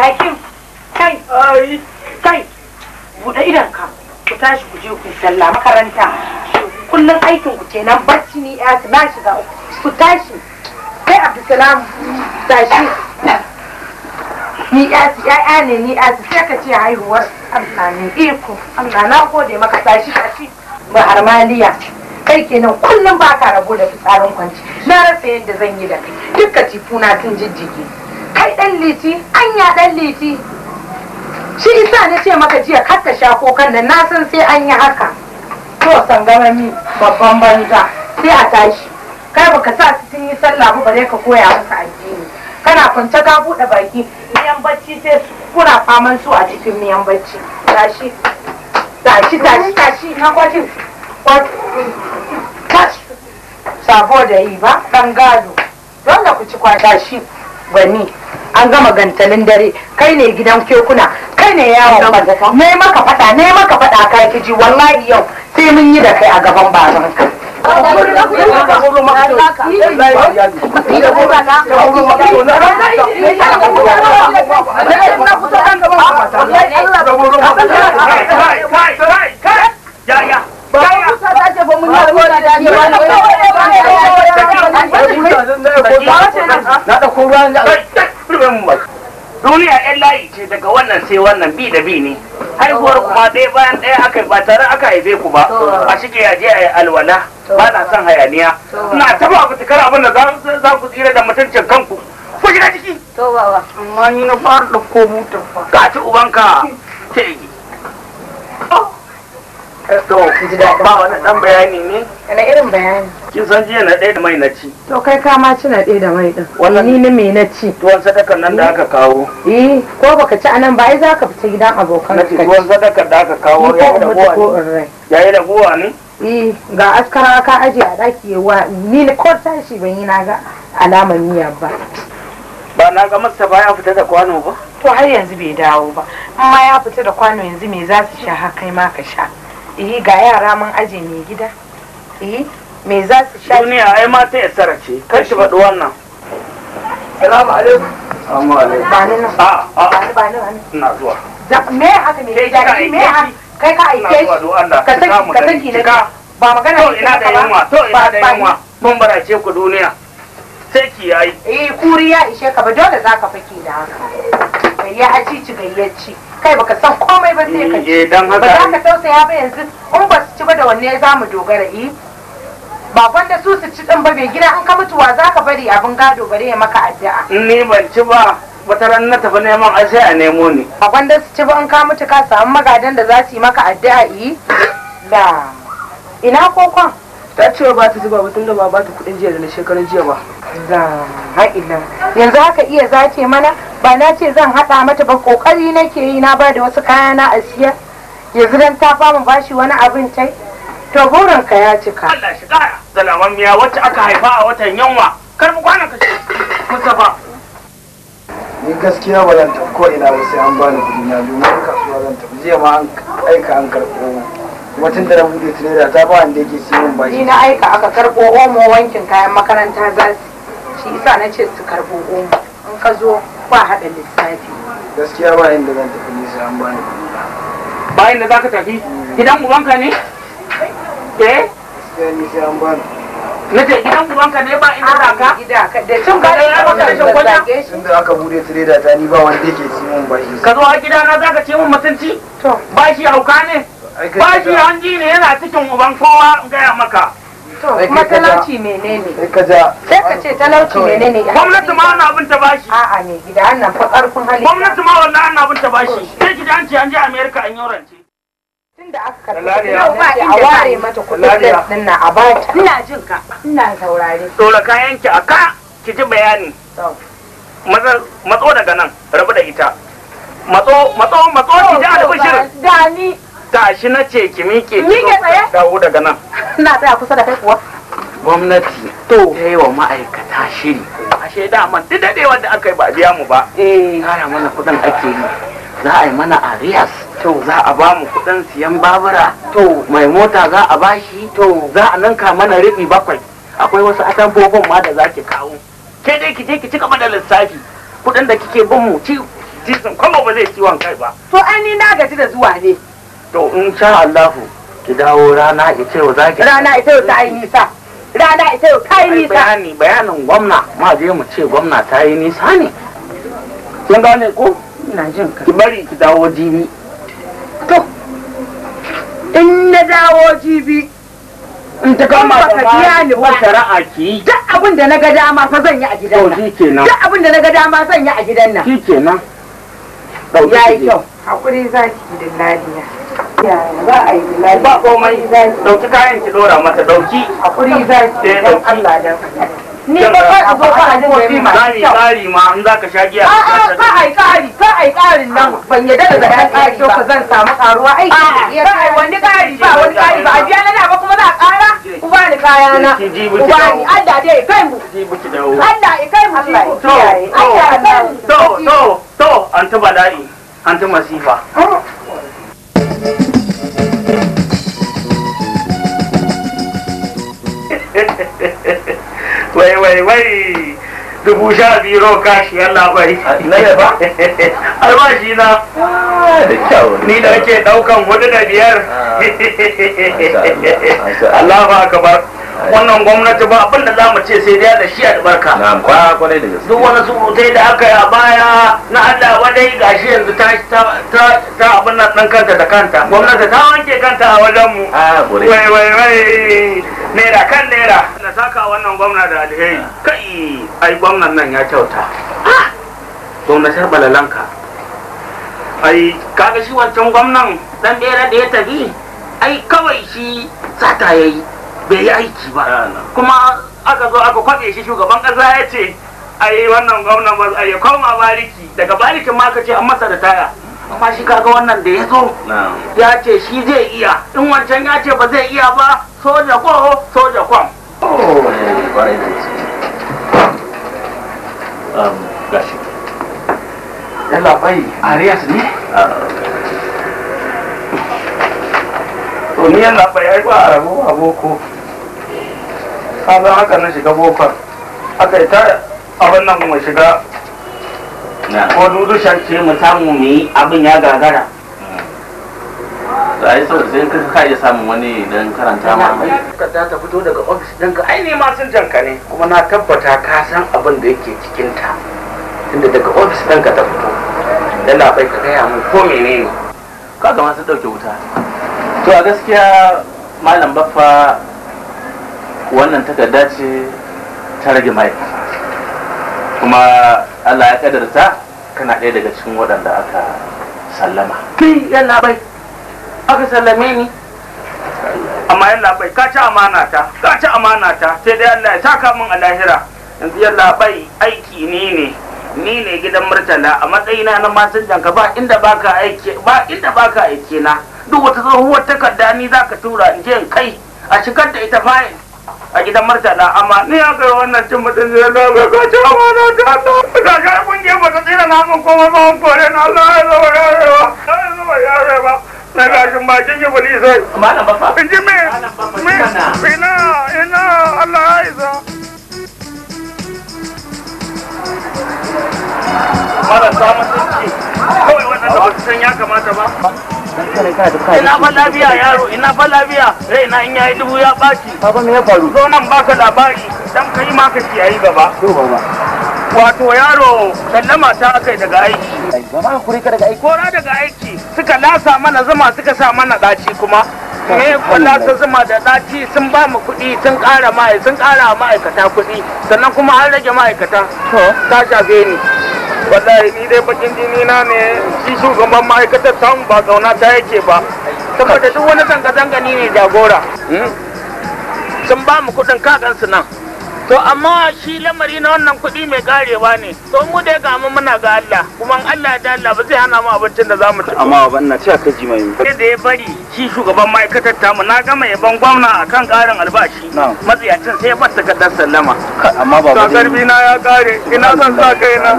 Hakim, kai, kai, buɗe idonka, ku tashi ku je ku yi sallah makaranta. Kullum aikin ku kenan bacci ni ya na shiga uku. Ku tashi, kai Abdulsalam tashi. Ni ya ya'ya ne ni ya sai ka ce haihuwar Allah ne iko. Allah na gode maka tashi tashi. Ba harmaliya. Kai kenan kullum ba ka rabo da fitsarin kwanci. Na rasa yadda zan yi da kai. Duk katifuna sun jijjige. Kai dan liti, anya dan liti. Shi isa na ce maka jiya kar ka sha kokan nan, na san sai an yi haka. To sangamami babban banza sai a tashi. Kai baka sa su sun yi sallah ba bare ka koya musu addini. Kana kwance ka buɗe baki, miyan bacci sai kuna faman su a cikin miyan bacci. Tashi, tashi, tashi, tashi, na kwacin. Tashi. Sabo da yi ba, ɗan gado. Dole ku ci kwata shi gwani. An gama gantalin dare, kai ne gidan kekuna, kai ne yawon banza. Ne maka faɗa, ne maka faɗa kai kiji wallahi yau sai mun yi da kai a gaban babanka. Duniya yan layi ce daga wannan sai wannan bi da bi ne. Haihuwar kuma ɗaya bayan ɗaya aka ba tare aka haife ku ba. A shige ya je a yi alwala, ba na son hayaniya. Ina taba fitikar abin da za ku tsira da mutuncin kanku. Ku shiga ciki. To baba. Amma ni na fara ɗauko butan fa. Ka ci ubanka. Ce. To, ba wani ɗan bayani ne? Wani irin bayani? Kin san jiya na ɗaya da mai na ci. To kai ka ma ci na ɗaya da mai ɗin. Wannan ni na me na ci. Tuwon sadakan nan da aka kawo. Eh, ko baka ci anan ba ai za ka fita gidan abokan ka. Tuwon sadakan da aka kawo ya yi raguwa ne. Ya yi raguwa ne? Eh, ga askara ka aje a ɗaki wa ni ko tashi ban yi na ga alamar miya ba. Ba na ga Mustapha ya fita da kwano ba? To har yanzu bai dawo ba. Amma ya fita da kwano yanzu me za su sha har kai ma ka sha. Eh, ga yara mun aje mai gida. Eh, me za su sha? Duniya ai ma ta yassara ce. Kar ki faɗi wannan. Salamu alaikum. Salamu alaikum. Ba ni nan. A a. Ba ni ba ni. Ina zuwa. Me haka me gida? Me haka? Kai ka aike shi. Ka saki ka saki na. Ba magana to ina da yunwa. To ina da yunwa. Mun barace ku duniya. Sai ki yayi. Eh, kuri ya ishe ka ba dole zaka fake da haka. Gayya aci ci gayyaci. Kai baka san komai ba sai ka ci. Eh, dan haka. Ba za ka tausaya ba yanzu in ba su ci ba da wanne za mu dogara eh? Ba gwanda su su ci din ba bai gida an ka mutuwa za ka bari abin gado bare ya maka addu'a. Ni ban ci ba wata ran na tafi neman ai sai a nemo ni. Ba gwanda su ci ba in ka mutu ka samu magadan da za su yi maka addu'a eh? La ina kokon? Ta ce ba ta zuba ba tunda ba ba ta kudin jiya da na shekaran jiya ba. La ha'ila. Yanzu haka iya zace mana ba na ce zan haɗa mata ba kokari nake yi na ba da wasu kaya na a siya. Yanzu dan ta famu bashi wani abin tai. To burinka ya cika. Allah shi kara. Zalaman miya wacce aka haifa a watan yunwa. Karbi kwanan ka shi. Mustapha. Ni gaskiya ba zan tafi ko ina ba sai an bani kuɗi na domin kasuwa zan tafi. Jiya ma an aika an karɓo. Kuma tun da na buɗe tireda ta ba wanda yake siyo min bashi. Ni na aika aka karɓo omo wankin kayan makaranta za su. Shi isa na ce su karɓo omo. In ka zo ba haɗa lissafi. Gaskiya ba inda zan tafi ni sai an bani kuɗi na. Ba inda za ka tafi? Gidan ubanka ne? Eh? Gaskiya ni sai an bani. Na ce gidan ubanka ne ba inda za ka? Gida ka da cin gari ka maka rashin kunya? Tun da aka buɗe tireda ta ni ba wanda yake siyo min bashi. Ka zo a gidana za ka ce min mutunci? To. Bashi hauka ne? Bashi hanji ne yana cikin uban kowa in gaya maka. To kuma talauci menene? Sai ka ja. Sai ka ce talauci menene? Gwamnati ma ana bin ta bashi. A'a ne gida annan fa karfin hali. Gwamnati ma wallahi ana bin ta bashi. Sai ki ji an ce an je America an yi rance. Tunda aka karɓi a ware mata kuɗin din na a bata. Ina jin ka. Ina saurare. Dora kayan ki a ka ki ji bayani. Matso daga nan rabu da ita. Matso matso matso ki ji albishir. Da ni. Tashi na ce ki miƙe. Miƙe tsaye? Dawo daga nan. Ina tsaya kusa da kai kuwa. Gwamnati to ta yi wa ma'aikata shiri. Ashe daman duk daɗewar da aka yi ba a biya mu ba. Kara mana kuɗin ake yi. Za a yi mana arias. To za a ba mu kuɗin siyan babura. To mai mota za a bashi. To za a ninka mana riɓi 7. Akwai wasu atamfofin ma da za ki kawo. Ke dai ki je ki ci gaba da lissafi. Kuɗin da kike bin mu ci Tisan kwabo ba zai ciwon kai ba. To ai ni na gaji da zuwa ne. To in sha Allahu ki dawo rana ita yau zaki. Rana ita yau ta yi nisa. Rana ita yau ta yi nisa. Bayani bayanin gwamna ma je mu ce gwamna ta yi nisa ne. Kin gane ko? Ina jin ka. Ki bari ki dawo jibi. To in na dawo jibi in ta kama da biya ni ba shari'a ki. Duk abin da na ga dama fa zan yi a gidan nan. To shikenan. Duk abin da na ga dama zan yi a gidan nan. Shikenan. Yayi kyau. Hakuri zaki dillaliya. Ya za a yi dillaliya. Ba komai. Dauki kayan ki dora mata dauki. Hakuri zaki dan Allah dan Allah. Ni ba ka zo ka a dinga yi ma. Kari kari ma in zaka sha giya. A'a ka ai kari ka ai karin nan ban yadda da zakan kari ba. Ko zan samu karuwa ai. Ka ai wani kari ba wani kari ba a biya na ba kuma za a kara. Ku ba ni kaya na. Ku ba ni Allah dai ya kai mu. Allah ya kai mu. To to to to an ta bala'i an ta masifa. Wai wai wai 12,000 roka shi yalla bai. Na yaba? Albashi na. Da kyau. Ni da ake daukan 4 da 5. Allahu akbar. Wannan gwamnati ba abin da zamu ce sai dai da shi albarka. Na'am, kwarai da gaske. Duk wani surutai da aka yi a baya na Allah wadai gashi yanzu ta ta ta abin nan ɗin kanta da kanta. Gwamnati ta wanke kanta a wajen mu. Wai wai wai naira kan naira. Na saka wannan gwamna da alheri. Kai ai gwamnan nan ya kyauta. Gwamnatar balalanka. Ai kaga shi wancan gwamnan dan bera da ya tafi ai kawai shi sata yayi. Bai yi aiki ba kuma aka zo aka kwabe shi shugaban kasa ya ce ai wannan gwamnan ba ya koma bariki daga barikin ma aka ce an masa da taya amma shi kaga wannan da ya zo ya ce shi zai iya in wancan ya ce ba zai iya ba soja ko soja kwam. Yalla bai Arias ne? To ni yalla bai ai ba a rabo a boko. Kaga haka na shiga bokon aka yi ta abin nan mu shiga ko dudu sharce mu samu mu yi abin ya gagara. Ai saboda sai ka iya samun wani dan karanta ma. Takarda ta fito daga ofis ɗinka ai ne ma sun janka ne kuma na tabbata ka san abin da yake cikin ta tunda daga ofis ɗinka ta fito. Yalla bai ka gaya mun ko menene. Kaga ma sun ɗauke wuta. To a gaskiya Malam Baffa wannan takarda ce ta rage ma'aikata kuma Allah ya kadarta kana ɗaya daga cikin waɗanda aka sallama. Kai yalla bai aka sallame ni. Amma yalla bai ka ci amana ta ka ci amana ta sai dai Allah ya saka min a lahira. Yanzu yalla bai aiki ni ne gidan Murtala a matsayina na masinjan ka ba inda baka aiki ba inda baka aike na duk wata tsohuwar takarda ni zaka tura in je in kai a shigar da ita fayil a gidan Murtala amma ni ya kai wannan cin mutum zai laga ka ci amana ta Allah ga ga kungiyar ba ta tsira na mun komai ba mun kore na Allah ya zama ya rewa ya zama ya rewa na gashin bakin yi bulisai Malam Baffa in ji me me ina ina Allah ya isa marasa mutunci kawai waɗanda ba su san ya kamata ba. Ina fa lafiya yaro, ina fa lafiya, raina in yayi dubu ya ɓaci. Baba me ya faru? Zo nan baka labari, dan kai ma ka kiyayi gaba. To baba. Wato yaro sallama ta akai daga aiki. Baba an kore ka daga aiki. Kora daga aiki, suka lasa mana zuma suka sa mana ɗaci kuma. Me kun lasa zuma da ɗaci sun ba mu kuɗi sun ƙara sun ƙara ma'aikata kuɗi sannan kuma an rage ma'aikata. Ta shafe ni. Wallahi ni dai bakin jini na ne shi shugaban ma'aikatar tamu ba kauna ta yake ba saboda duk wani zanga-zanga ni ne jagora. Sun ba mu kuɗin kagansu nan to amma shi lamari na wannan kuɗi mai karewa ne to mu dai ga mu muna ga Allah kuma in Allah da Allah ba zai hana mu abincin da zamu ci. Amma baba ina cewa kai jimami. Sai da ya bari shi shugaban ma'aikatar tamu na gama yaban gwamna akan ƙarin albashi matsiyacin sai ya bar takardar sallama. Amma baba dai karfi na ya kare ina son sa kaina.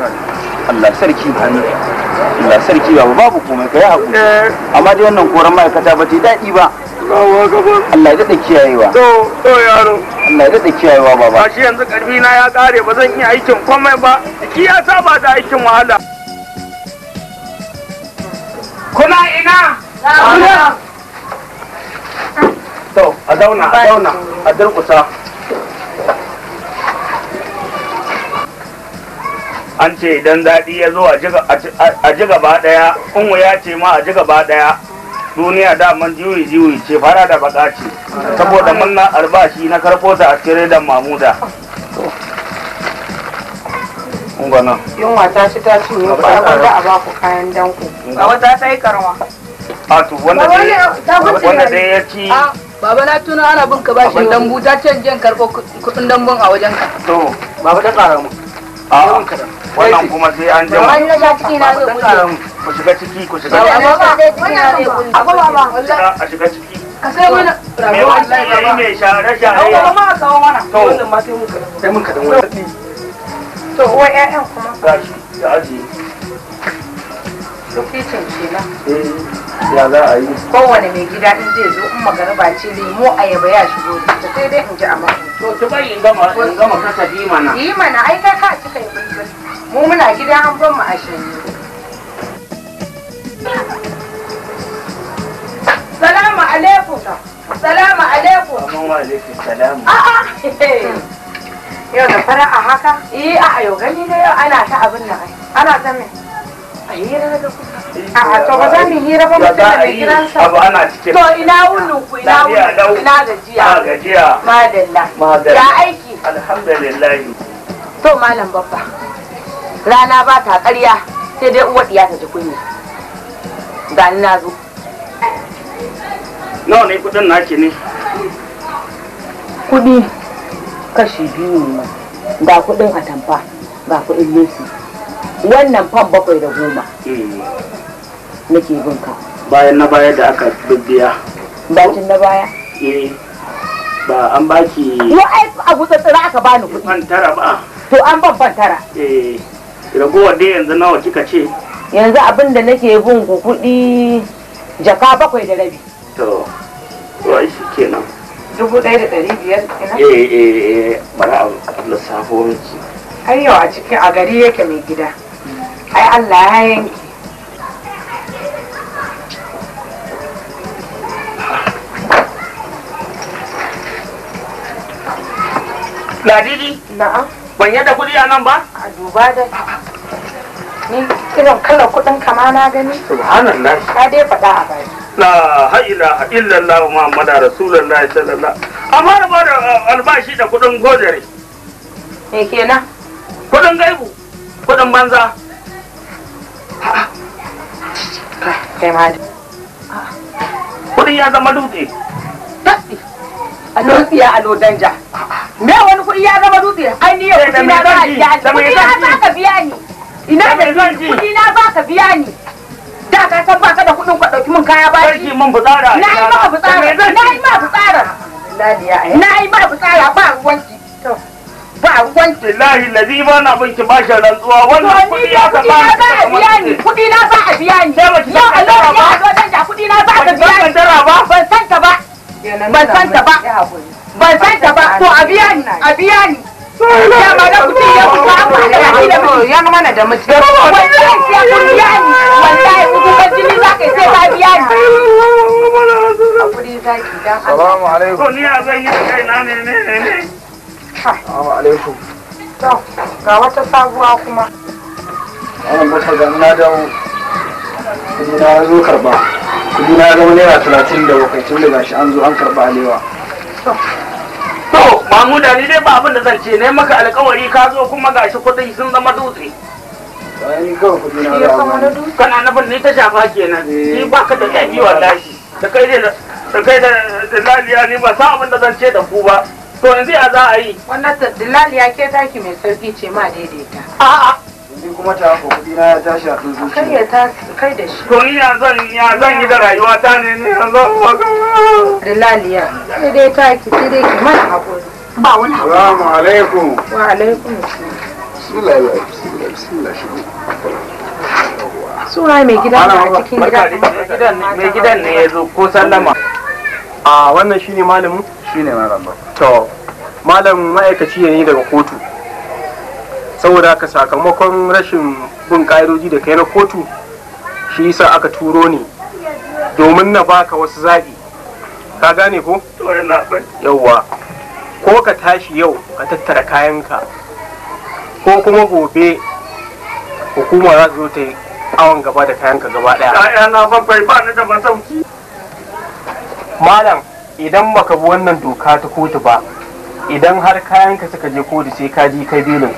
Allah sarki Allah sarki baba babu komai kai hakuri amma dai wannan koran ma'aikata ba ta daɗi ba. Allah ya daɗa kiyayewa. To yaro. Allah ya daɗa kiyayewa baba. Shi yanzu ƙarfi na ya ƙare ba zan iya aikin komai ba. Jiki ya saba da aikin wahala. Kuna ina? To, a zauna, a zauna, a durƙusa. An ce idan daɗi ya zo a ji gaba ɗaya, in wuya ce ma a ji gaba ɗaya. Duniya daman juyi juyi ce, fara da baka ce. Saboda murnar albashi na karɓo ta a tiredan Mamuda. Ungwana. Yunwa ta ci ta cinye ku, ai gwanda a baku kayan danko. Baba ta sai karwa. A to wanda dai ya ci. Baba na tuna ana bin ka bashin dambu, ta ce in karɓo kuɗin dambun a wajen ka. To, baba ta ƙara mu. A wannan kuma sai an jima. Baba na sha ciki na zai kulle. Ku shiga ciki, ku shiga ciki. A shiga ciki. Ka sai mana Me wallahi baba. Mai share share. Baba ma kawo mana. To wannan ma sai mun kaɗan. Sai mun kaɗan wani. To uwa ƴaƴan kuma. Gashi ya ajiye. Lokacin kenan. Eh, ya za a yi? Kowane mai gida in zai zo in magariba ce lemo ayaba ya shigo da ita, sai dai in ji a mako. To ki bari in gama kasafi mana. Yi mana, ai kai ka cika yi bulbul. Mu muna gida an ban mu a shanye. Salamu alaikum. Salamu alaikum. Amma wa alaikum salam. A'a. Yau da fara'a haka? Eh, a'a yau gani na yau ana ta abin nan ai. Ana ta me? A hira na kusa. A'a to ba za mu hira ba mutum da mai gidansa. Abu ana cikin. To ina wunin ku, ina wunin, ina gajiya. Ina gajiya. Madalla. Madalla. Ya aiki. Alhamdulillah. To malam babba. Rana ba ta ƙarya sai dai uwar ɗiya ta ji kunya. Ga ni na zo. Nawa ne kuɗin naki ne? Kuɗi kashi biyu ne. Ga kuɗin atamfa, ga kuɗin lesi. Wannan 710 nake bin ka. Bayan na baya da aka bibbiya. Bacin na baya? Eh. Ba an baki. Yo ai a gutsatsira aka bani kuɗi. Fan tara ba. To an ban fan tara. Eh. Ragowar dai yanzu nawa kika ce? Yanzu abin da nake bin ku kuɗi jaka 7.5. To, to shi kenan. 1,500 kenan? Eh eh eh, bari a lissafo miki. Har yau a cikin a gari yake mai gida. Ai Allah ya yanke. Ladidi? Na'am. Ban yadda kuɗi a nan ba? A duba da. Ni irin kalar kuɗin kama na gani. Subhanallah. Ka dai faɗa a baki. La ilaha illallah Muhammadu Rasulullahi sallallahu. Amma da bada albashi da kuɗin gojere. Me kenan? Kuɗin gaibu, kuɗin banza. Kai ma. Kuɗin ya zama dutse. Dutse. A dutse a danja. Me wani kuɗi ya zama dutse? Ai ni yau kuɗi na za a biya ni. Kuɗi na za ka biya ni. Ina da kuɗi na za ka biya ni. Da ka san baka da kuɗin ka ɗauki min kaya ba shi. Mun fitsara. Na yi maka fitsara. Na yi maka fitsara. Na yi maka fitsara ba ruwanki. Ba ruwanki. Billahi lazi ba na bin ki bashin rantsuwa wannan kuɗi ya ka ba za a biya ni. Kuɗi na za a biya ni. Yau a lokacin ya zo danja kuɗi na za ka biya ni. Ban san ta ba. Ban san ta ba. Ban san ta ba. To a biya ni. A biya ni. Ya ma da kuɗi ya kuka an ba da da mutum. Ya mana da mutum. Wallahi sai kun biya ni. Wallahi kuka jini za ka sai ka biya ni. Salamu alaikum. To ni a zan yi da kaina ne ne ne. Salamu alaikum. To ga wata sabuwa kuma. Wannan bata ga na dawo. Kudi na zo karba. Kudi na zama naira 37 tun da gashi an zo an karba alewa. To, Mamuda ni dai ba abin da zan ce, ne maka alkawari ka zo kuma gashi kuɗi sun zama dutse. Bayan ni kawai kuɗi na za a bani. Kana nufin ni ta shafa kenan, ni ba ka da laifi wallahi. Da kai da da kai da Laliya ni ba san abin da zan ce da ku ba. To yanzu ya za a yi? Wannan Laliya ke taki mai sauki ce ma daidaita. A'a. Ni kuma ta haka kuɗi na ya tashi a tsuntsu. Kai ya tashi kai da shi. To ni ya zan yi da rayuwa ta ne ne yanzu. Laliya sai dai taki sai dai ki mana hakuri. Ba wani hakuri. Salamu alaikum. Wa alaikum assalam. Bismillah bismillah bismillah shigo. Sura mai gida a cikin gida. Mai gidan ne ya zo ko sallama. A wannan shine malamin? Shine malam ba. To malam ma'aikaci ne daga kotu. Saboda haka sakamakon rashin bin ka'idoji da kai na kotu Shi yasa aka turo ni domin na baka wasu zaɓi. Ka gane ko? Yawwa. Ko ka tashi yau ka tattara kayanka, ko kuma gobe hukuma za su zo ta yi awon gaba da kayanka gaba ɗaya. ‘Ya'yana bakwai ba ni da masauki. Malam, idan baka bi wannan doka ta kotu ba, idan har kayanka suka je kotu sai ka ji kai belin.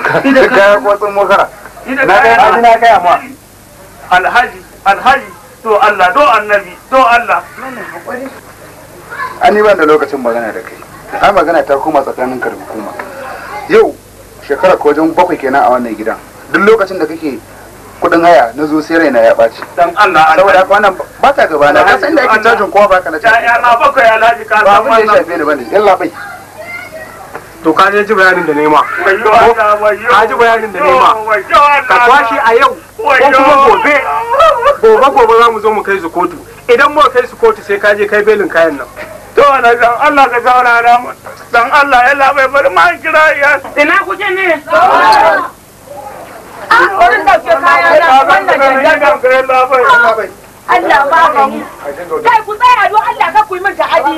Kaya ko tsun mokara. Na gaya ma. Alhaji, alhaji, to Allah, do annabi, do Allah. An yi ban da lokacin magana da kai. Ai magana ta koma tsakaninka da hukuma. Yau shekara ko wajen 7 kenan a wannan gidan. Duk lokacin da kake kudin haya na zo sai raina ya ɓaci. Dan Allah, saboda haka wannan ba ta gaba na. Ka san inda ake cajin kowa ba ka na caji. ‘Ya'yana bakwai alhaji ka Ba san abin da ya wannan. shafe ni bane. Yalla bai. To ka je ji bayanin da nema. Wayyo Allah, wayyo. Ka ji bayanin da nema. Wayyo Allah. Ka kwashi a yau ko kuma gobe. Gobe gobe za mu zo mu kai su kotu. Idan muka kai su kotu sai ka je kai belin kayan nan. To na dan Allah ka saurara mu. Dan Allah yalla bai bari ma in kira iya. Ina kuke ne? A wurin ɗauke kaya na wannan janjar. Allah magani. Kai ku tsaya don Allah ka ku yi min ta'adi.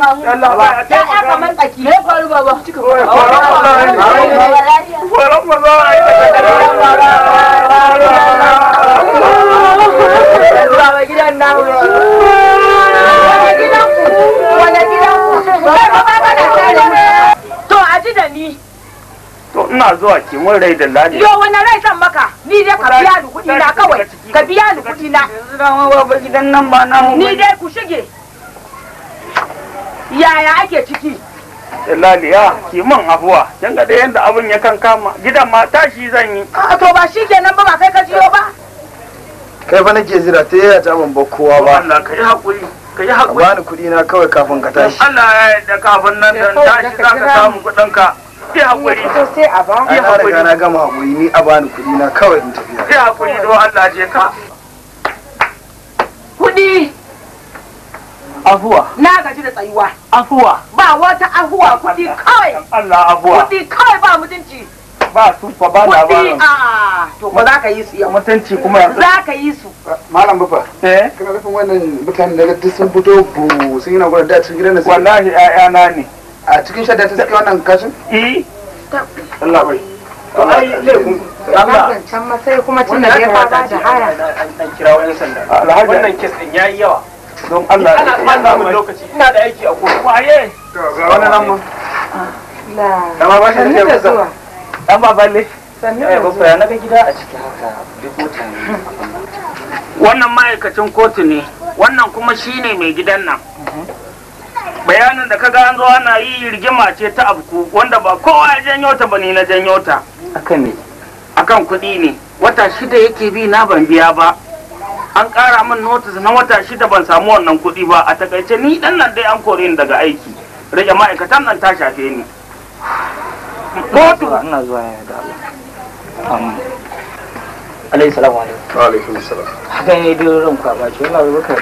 Ya ya kamar tsaki. Me faru baba? Baba gidan namu. Wani gidan ku? Wani gidan ku? Kai ba ba kana tare mu. To a ji da ni. To ina zuwa ki mun rai da ladi. Yo wani rai zan maka? Ni dai ka biya ni kuɗi na kawai. Ka biya ni kuɗi na. Yanzu dama baba gidan nan ba namu Ni dai ku shige. Yaya ake ciki? Laliya ki mun afuwa. Kin ga da yanda abin ya kan kama gidan ma tashi zan yi. A to ba shi kenan ba ba kai ka jiyo ba. Kai fa nake jira ta yaya ta ban bar kowa ba. Allah ka yi hakuri, ka yi Ka hakuri. bani kuɗi na kawai kafin ka tashi. Allah ya yarda kafin nan dan tashi za ka samu kuɗin ka. Yi hakuri, Sai a ba. Ai na riga na gama hakuri ni a bani kuɗi na kawai in tafi. yi hakuri don Allah je ka. Kuɗi Afuwa, na gaji da tsayuwa. afuwa. Ba wata ahuwa kuɗi kawai. Allah afuwa. Kuɗi kawai ba mutunci. Ba su fa ba Kuɗi labarin. a to ba za ka yi su yau. Mutunci kuma yanzu. Za ka yi su. Malam Bufa. Eh? Kana nufin wannan mutanen da duk sun fito bu sun yi na gurin da a cikin gidan da suke. Wallahi ƴaƴana ne. A cikin shadda ta suke wannan kashin? Eh? Allah bai. To ai laifin Allah. Can masai kuma tun da ya fara da haya. An kira wani sanda. Alhaji. Wannan kes din yayi yawa. Don Allah. Ana ɓata min lokaci. Ina da aiki a kotu. Waye? Ga wani nan ma. La. Dama ba shi da kusa. Dan baballe. Sannu Eh baffa ya naga gida a ciki haka duk mutane. Wannan ma'aikacin kotu ne, wannan kuma shine mai gidan nan. Bayanin da kaga an zo ana yi rigima ce ta abku wanda ba kowa ya janyo ta ba ni na janyo ta. Akan me? Akan kuɗi ne. Wata 6 yake bi na ban biya ba. An ƙara min notice na wata 6 ban samu wannan kuɗi ba. A takaice ni ɗan nan dai an kore ni daga aiki. Rage ma'aikatan nan ta shafe ni. Kotu. Ina zuwa ya da Allah. Alayhi salamu alaikum. Wa alaikum salam. Haka ne dai ran kwa ba ce wallahi baka.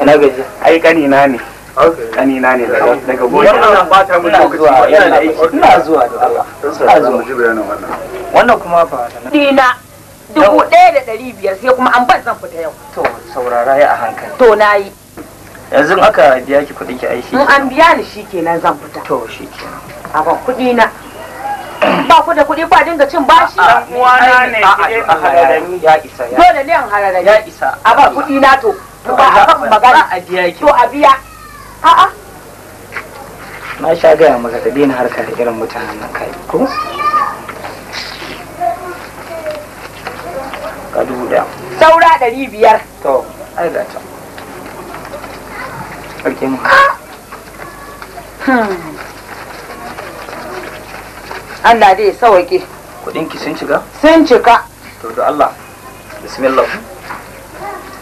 Ina gaji. Ai ƙanina ne. Okay. Ƙanina ne daga gobe. Wannan ɓata min Ina lokaci. zuwa Ina da aiki. Ina zuwa da Allah. Ina zuwa. Mu ji bayanin wannan. Wannan kuma fa Dina 1500 sai kuma an ban zan fita yau. To saurara ya a hankali. To na yi. Yanzu aka biya ki kuɗin ki ai shi. In an biya ni shi kenan zan fita. To shi kenan. A ban kuɗi na. Ba ku da kuɗi ba dinga cin bashi. Dan uwana ne A'a, ki Allah ya ya isa ya. Dole ne in harare. Ya isa. A ban kuɗi na to. Ba a kan magana. A biya ki. To a biya. A'a. Na sha gaya maka ka daina harka da irin mutanen nan kai. Ko? Ka 1000. Saura 500. To, ai ga ta. Rike mu. Allah dai ya sauke. Kuɗin ki sun shiga? Sun cika. To da Allah. Bismillah.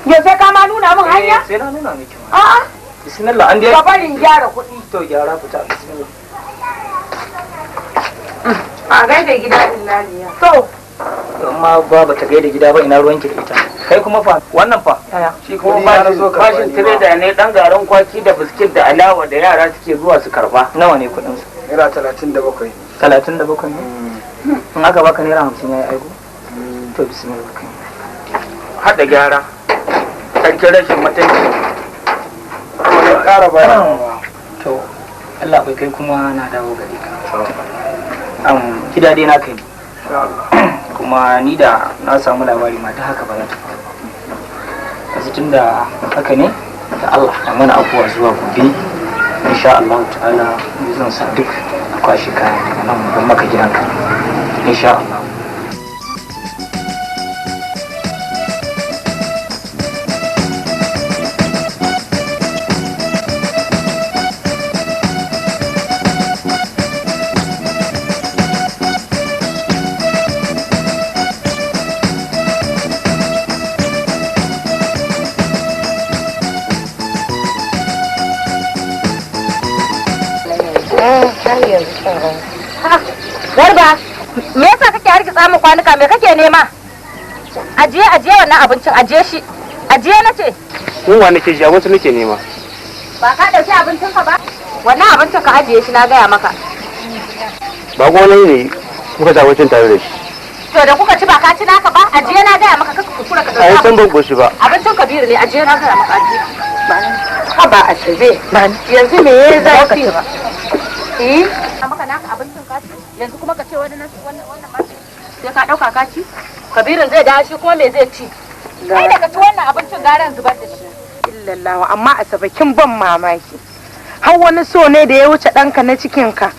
Yau sai ka ma nuna min hanya? Sai na nuna miki ma. A'a. Bismillah an dai. Ka bari in gyara kuɗi. To gyara fita bismillah. A gaida gida Laliya. To. Amma ba ba ta gaida gida ba ina ruwanki da ita. Kai kuma fa wannan fa. Shi kuma bashin tireda ne dan garin kwaki da biskit da alawa da yara suke zuwa su karba. Nawa ne kuɗin su? Naira 37 ne. 37 ne? In aka baka naira 50 yayi aiko? To bismillah. Hada gyara. Sarkin rashin mutunci. Kuma ƙara bayarwa. To Allah bai kai kuma na dawo gare ka. Gida dai na kai. Kuma ni da na samu labari ma ta haka ba za ta faru ba. Yanzu tun da haka ne da Allah ya mana afuwa zuwa gobe insha Allah ta'ala ni zan sa duk a kwashe kayan daga nan don maka gidanka insha Allah. Garba, me yasa kake hargitsa min kwanuka me kake nema? Ajiye ajiye wannan abincin ajiye shi. Ajiye nace. Yunwa nake ji abinci nake nema. Ba ka dauki abincin ka ba? Wannan abincin ka ajiye shi na gaya maka. Ba gona ne muka ci abincin tare da shi. To da kuka ci ba ka ci naka ba? Ajiye na gaya maka kaka kuskura ka dauki. Ai san ban goshi ba. Abincin Kabiru ne ajiye na gaya maka ajiye. Ba ba Asabe. Yanzu me ya zafi? Eh? Maka naka abincin ka ci? Yanzu kuma ka ce wani wannan ma sai ka dauka ka ci? Kabirin zai dawo shi kuma me zai ci? Kai daga ci wannan abincin garan zubar da shi. Illallahu amma Asabe kin ban mamaki. Har wani so ne da ya wuce ɗanka na cikinka.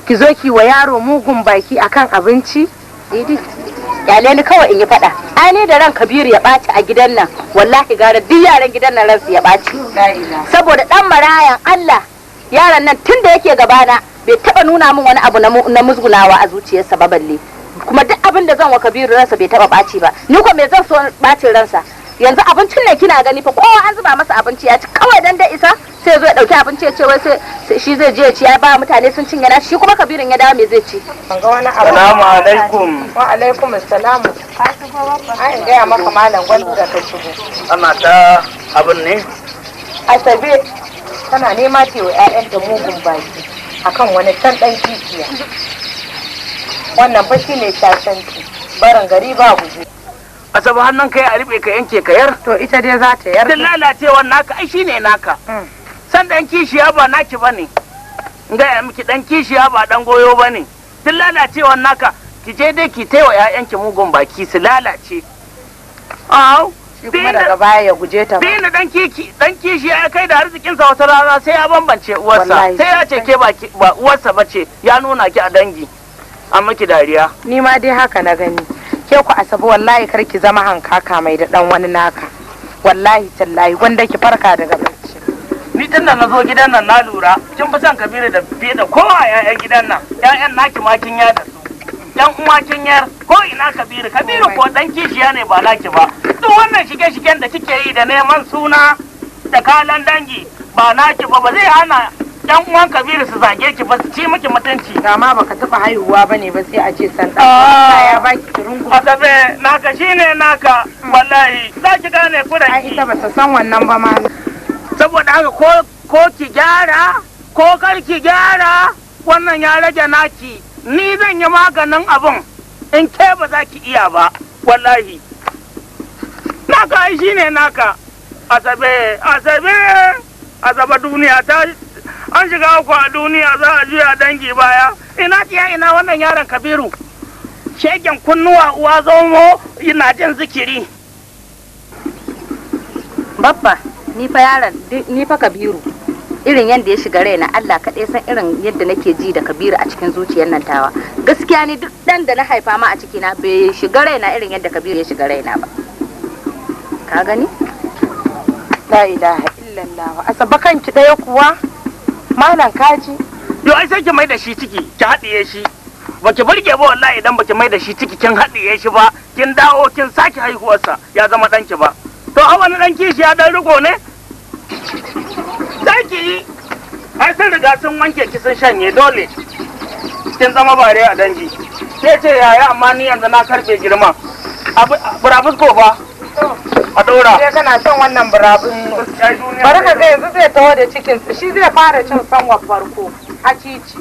Ki zo ki wa yaro mugun baki akan abinci? Idi, kyale ni kawai in yi faɗa. Ai ni da ran Kabiru ya ɓaci a gidan nan, wallahi gara duk yaran gidan nan ransu ya ɓaci. Saboda ɗan marayan Allah, yaran nan tun da yake gabana bai taɓa nuna min wani abu na musgunawa a zuciyarsa ba balle. Kuma duk abin da zan wa Kabiru ransa bai taɓa ɓaci ba. Ni ko me zan so ɓacin ransa? Yanzu abincin ne kina gani fa kowa an zuba masa abinci ya ci kawai dan da isa sai zo ya dauki abinci ya ce wai sai shi zai je ya ci ya ba mutane sun cinye na shi kuma Kabirin ya dawo me zai ci. Ban ga wani abu. Salamu alaikum. Wa alaikum assalamu. Ai in gaya maka malam gwanda da ka shigo. Ana ta abin ne? Asabe tana nema ce wa 'ya'yanta mugun baki akan wani can dan kishiya. Wannan fa shine shashanci. Barin gari ba guje. Asabe hannun kai a riɓe ka yanke ka yar. To ita dai za ta yar. Duk lalacewar naka ai shine naka. San dan kishiya ba naki bane. In gaya miki dan kishiya ba dan goyo bane. Duk lalacewar naka ki je dai ki taiwa ƴaƴanki mugun baki su lalace. Au. Shi kuma daga baya ya guje ta. Dina dan kiki dan kishiya ya kai da arzikinsa wata rana sai ya bambance uwarsa. Sai ya ce ke ba uwarsa bace ya nuna ki a dangi. An miki dariya. Ni ma dai haka na gani. Ke ku Asabe wallahi kar ki zama hankaka mai da dan wani naka. Wallahi tallahi gwanda ki farka daga bacci. Ni tun da na zo gidan nan na lura kin fi son Kabiru da fiye da kowa ƴaƴan gidan nan. Ƴaƴan naki ma kin yada su. Ƴan uwa kin yar ko ina Kabiru. Kabiru ko dan kishiya ne ba naki ba. Duk wannan shige-shigen da kike yi da neman suna da kalan dangi ba naki ba ba zai hana yan uwan Kabiru su zage ki ba su ci miki mutunci. Dama baka taba haihuwa bane ba sai a ce san dan ya baki kirungu. Asabe naka shine naka wallahi za ki gane kuran Ai ita bata san wannan ba ma. Saboda haka ko ki gyara ko kar ki gyara wannan ya rage naki ni zan yi maganin abun in ke ba za ki iya ba wallahi. Naka ai shine naka. Asabe Asabe Asabe duniya ta an shiga uku a duniya za a juya dangi baya ina tiya ina wannan yaron Kabiru shegen kunnuwa uwa zomo ina jin zikiri. Babba, ni fa yaron ni fa Kabiru irin yadda ya shiga raina Allah kaɗai san irin yadda nake ji da Kabiru a cikin zuciyar nan tawa. Gaskiya ni duk ɗan da na haifa ma a cikina bai shiga raina irin yadda Kabiru ya shiga raina ba. Ka gani? La ilaha illallah. Asabe kanki ɗaya kuwa? Malam kaji. Yo ai sai ki mai da shi ciki ki haɗiye shi. Baki burge ba wallahi idan baki mai da shi ciki kin haɗiye shi ba kin dawo kin sake haihuwarsa ya zama ɗanki ba. To a wani ɗan kishi ya ɗan riko ne? Sai ki yi. Ai sun riga sun wanke ki sun shanye dole. Kin zama bare a dangi. Sai ce yaya amma ni yanzu na karɓe girman. Burabusko fa. A ɗora. Sai kana son wannan burabun. Bari ka ga yanzu zai taho da cikin shi zai fara cin sanwa farko. Hacici.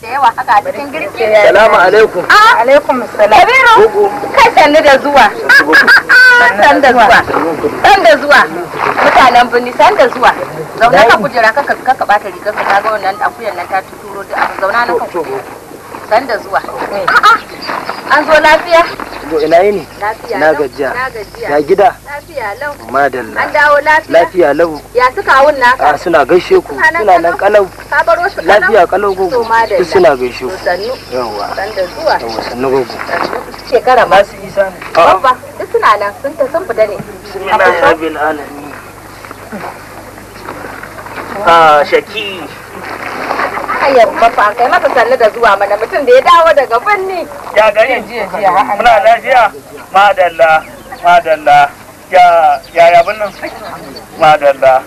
Da yawa haka a cikin girki. Salamu alaikum. Alaikum salam. Kabiru, kai sannu da zuwa. Sannu da zuwa. Sannu da zuwa. Mutanen birni sannu da zuwa. Zauna ka kujera ka ka bata rigar ka ga wannan akuyan nan ta tuturo duk abu zauna na kan kujera. Sannu da zuwa. A'a. An zo lafiya? Go ina yini? Lafiya. Na gajiya. Na gajiya. Ya gida? Lafiya lau. Madalla. An dawo lafiya? Lafiya lau. Ya suka wun naka? A suna gaishe ku. Suna nan kalau. Ka baro shi kalau? Lafiya kalau gogo. To madalla. Duk suna gaishe ku. To sannu. Yawwa. Sannu da zuwa. Yawwa sannu gogo. Shekara ma. Masu isa ne. Babba, duk suna nan sun ta sun fita ne. Bismillahir rabbil alamin. Ah, shaki. Ayya babba, kai masa sannu da zuwa mana mutum da ya dawo daga birni. Ya gari jiya jiya muna lafiya. Madalla, madalla. Ya ya ya nan. Madalla.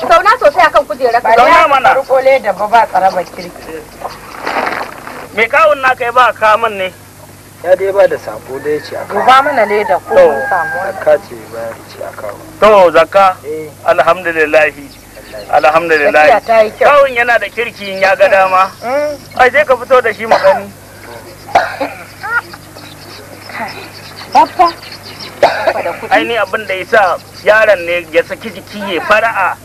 Zauna sosai akan kujerar ka. Zauna mana. Riko leda ba ba tsaraba kirki. Me kawun naka ya ba ka min ne? Ya dai ba da sako da ya ce a kawo. Duba mana leda ko mun samu wani. Zakka ce bayar ce a kawo. To zakka. Alhamdulillah. Alhamdulillah. Tafiya ta yi kyau. Kawun yana da kirki in ya ga dama. Ai sai ka fito da shi mu gani. Babba. Ai ni abin da yasa yaron ne ya saki jiki ya fara'a.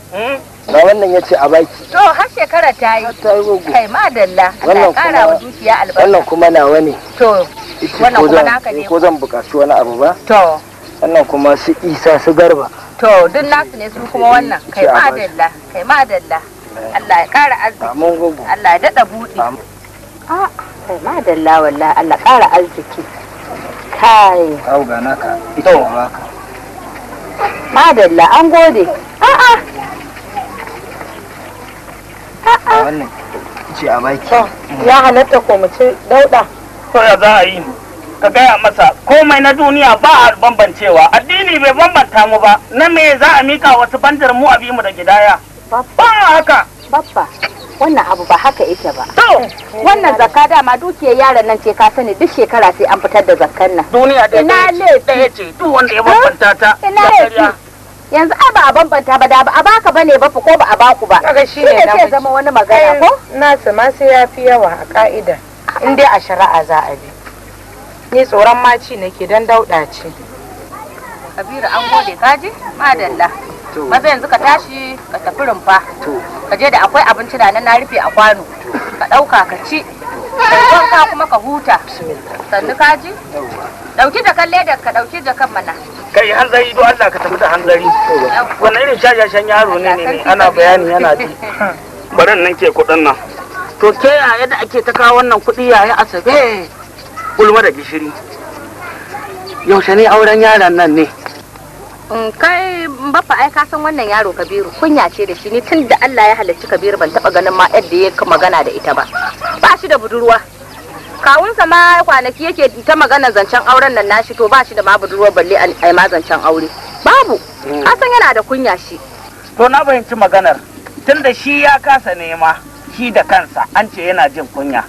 Ga wannan ya ce a baki. To har shekara ta yi. Ta yi gogo. Kai madalla. Allah ya Wannan kara wa kuma- dukiya albarka. Wannan kuma nawa ne. To Ice wannan ko kuma zan- naka ne. Ko zan buƙaci wani abu ba? To Wannan kuma su isa su garba. to duk nasu ne su kuma wannan. Kai Ce a basu. madalla. Kai madalla. Allah ya kara arziki. Amin gogo. Allah ya dada buɗe. Amin. Ah, kai madalla wallahi Allah kara arziki. Kai Kawo ga naka. Ita ma baka. madalla an gode. A'a Ga wannan ce a baki. Ya halatta ko mu ci dauda. To ya za a yi? Ka gaya masa komai na duniya ba a bambancewa. Addini bai bambanta mu ba. Na me za a mika wasu bandar mu a bi mu da gidaya? Ba haka. Baffa wannan abu ba haka yake ba. To Wannan zakka dama dukiyar yaron nan ce ka sani duk shekara sai an fitar da zakkan nan. duniya da Ina laifi. ɗaya ce duk wanda ya bambanta ta. Ina da laifi. ƙarya. Yanzu ai ba a bambanta ba da ba a baka bane ba fa ko ba a baku ba. Kaga shi Shi ne ne sai namiji. zama wani magana ko? Nasu ma sai ya fi yawa a ka'ida. In dai a shari'a za a bi. Ni tsoron maci nake dan dauda ce. Kabiru an gode kaji? Madalla. Maza yanzu ka tashi ka tafi rumfa. Ka je da akwai abinci da nan na rufe a kwano. Ka ɗauka ka ci. Kai wanka kuma ka huta. Sannu kaji? Ɗauki jakan ledar ka ɗauki jakan mana. Kai hanzari do Allah ka tafi da hanzari. Wannan irin shashashan yaro ne ne ne ana bayani yana ji. Bari nan ke kuɗin nan. To ke yaya da ake ta kawo wannan kuɗi yaya asabe? Gulma da gishiri. Yaushe ne auren yaron nan ne? Kai baffa ai ka san wannan yaro Kabiru kunya ce da shi ni tun da Allah ya halicci Kabiru ban taba ganin ma yadda ya magana da ita ba. Ba shi da budurwa. Kawunsa ma kwanaki yake ta magana zancen auren nan nashi to ba shi da ma budurwa balle ai ma zancen aure. Babu. Ka san yana da kunya shi. To na fahimci maganar tunda shi ya kasa nema shi da kansa an ce yana jin kunya.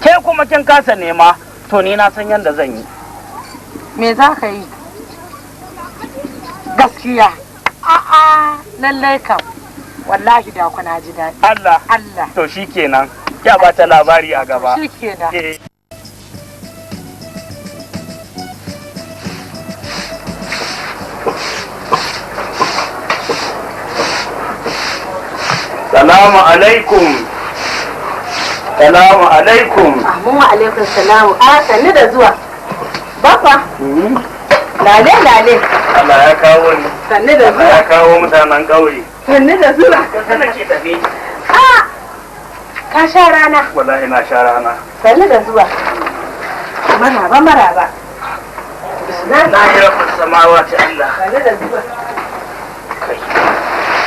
Ke kuma kin kasa nema to ni na san yadda zan yi. Me za ka yi? Gaskiya. A'a lallai kam. Wallahi da kuna ji daɗi. Allah. Allah. To shi kenan ya ba ta labari a gaba. Shi kenan. Eh. Salamu alaikum. Salamu alaikum. Amin wa alaikum salamu. A sannu da zuwa. Baffa. Lale lale. Allah ya kawo ni. Sannu da Allah ya kawo mutanen ƙauye. Sannu da zuwa. Yanzu nake tafi. Ka sha rana. Wallahi na sha rana. Sannu da zuwa. Maraba maraba. Na yi rabbis samawati Allah. Sannu da zuwa.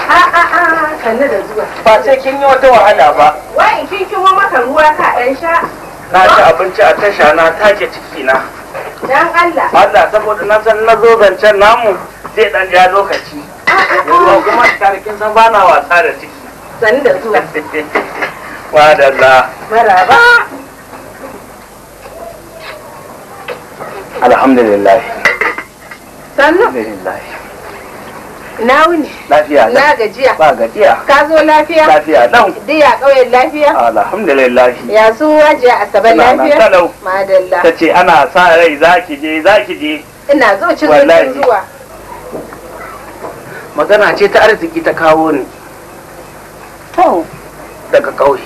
A a a sannu da zuwa. Ba sai kin yi wata wahala ba. Wai in kin kimo maka ruwa ka ɗan sha. Na ci abinci a tasha na take ciki na. Dan Allah. Allah saboda na san na zo zancen namu zai dan ja lokaci. Ruwa kuma tare kin san bana wasa da ciki. Sannu da zuwa. Madalla. Maraba. Alhamdulillah. Sannu. Alhamdulillah. Na wuni. Lafiya. Na gajiya. Ba gajiya. Ka zo lafiya? Lafiya lau. Diya ƙauyen lafiya? Alhamdulillah. Ya su Hajiya Asabe lafiya? Kalau. Madalla. Ta ce ana sa rai zaki je zaki je. Ina zo cin zuwa. Magana ce ta arziki ta kawo ni. To. Daga ƙauye.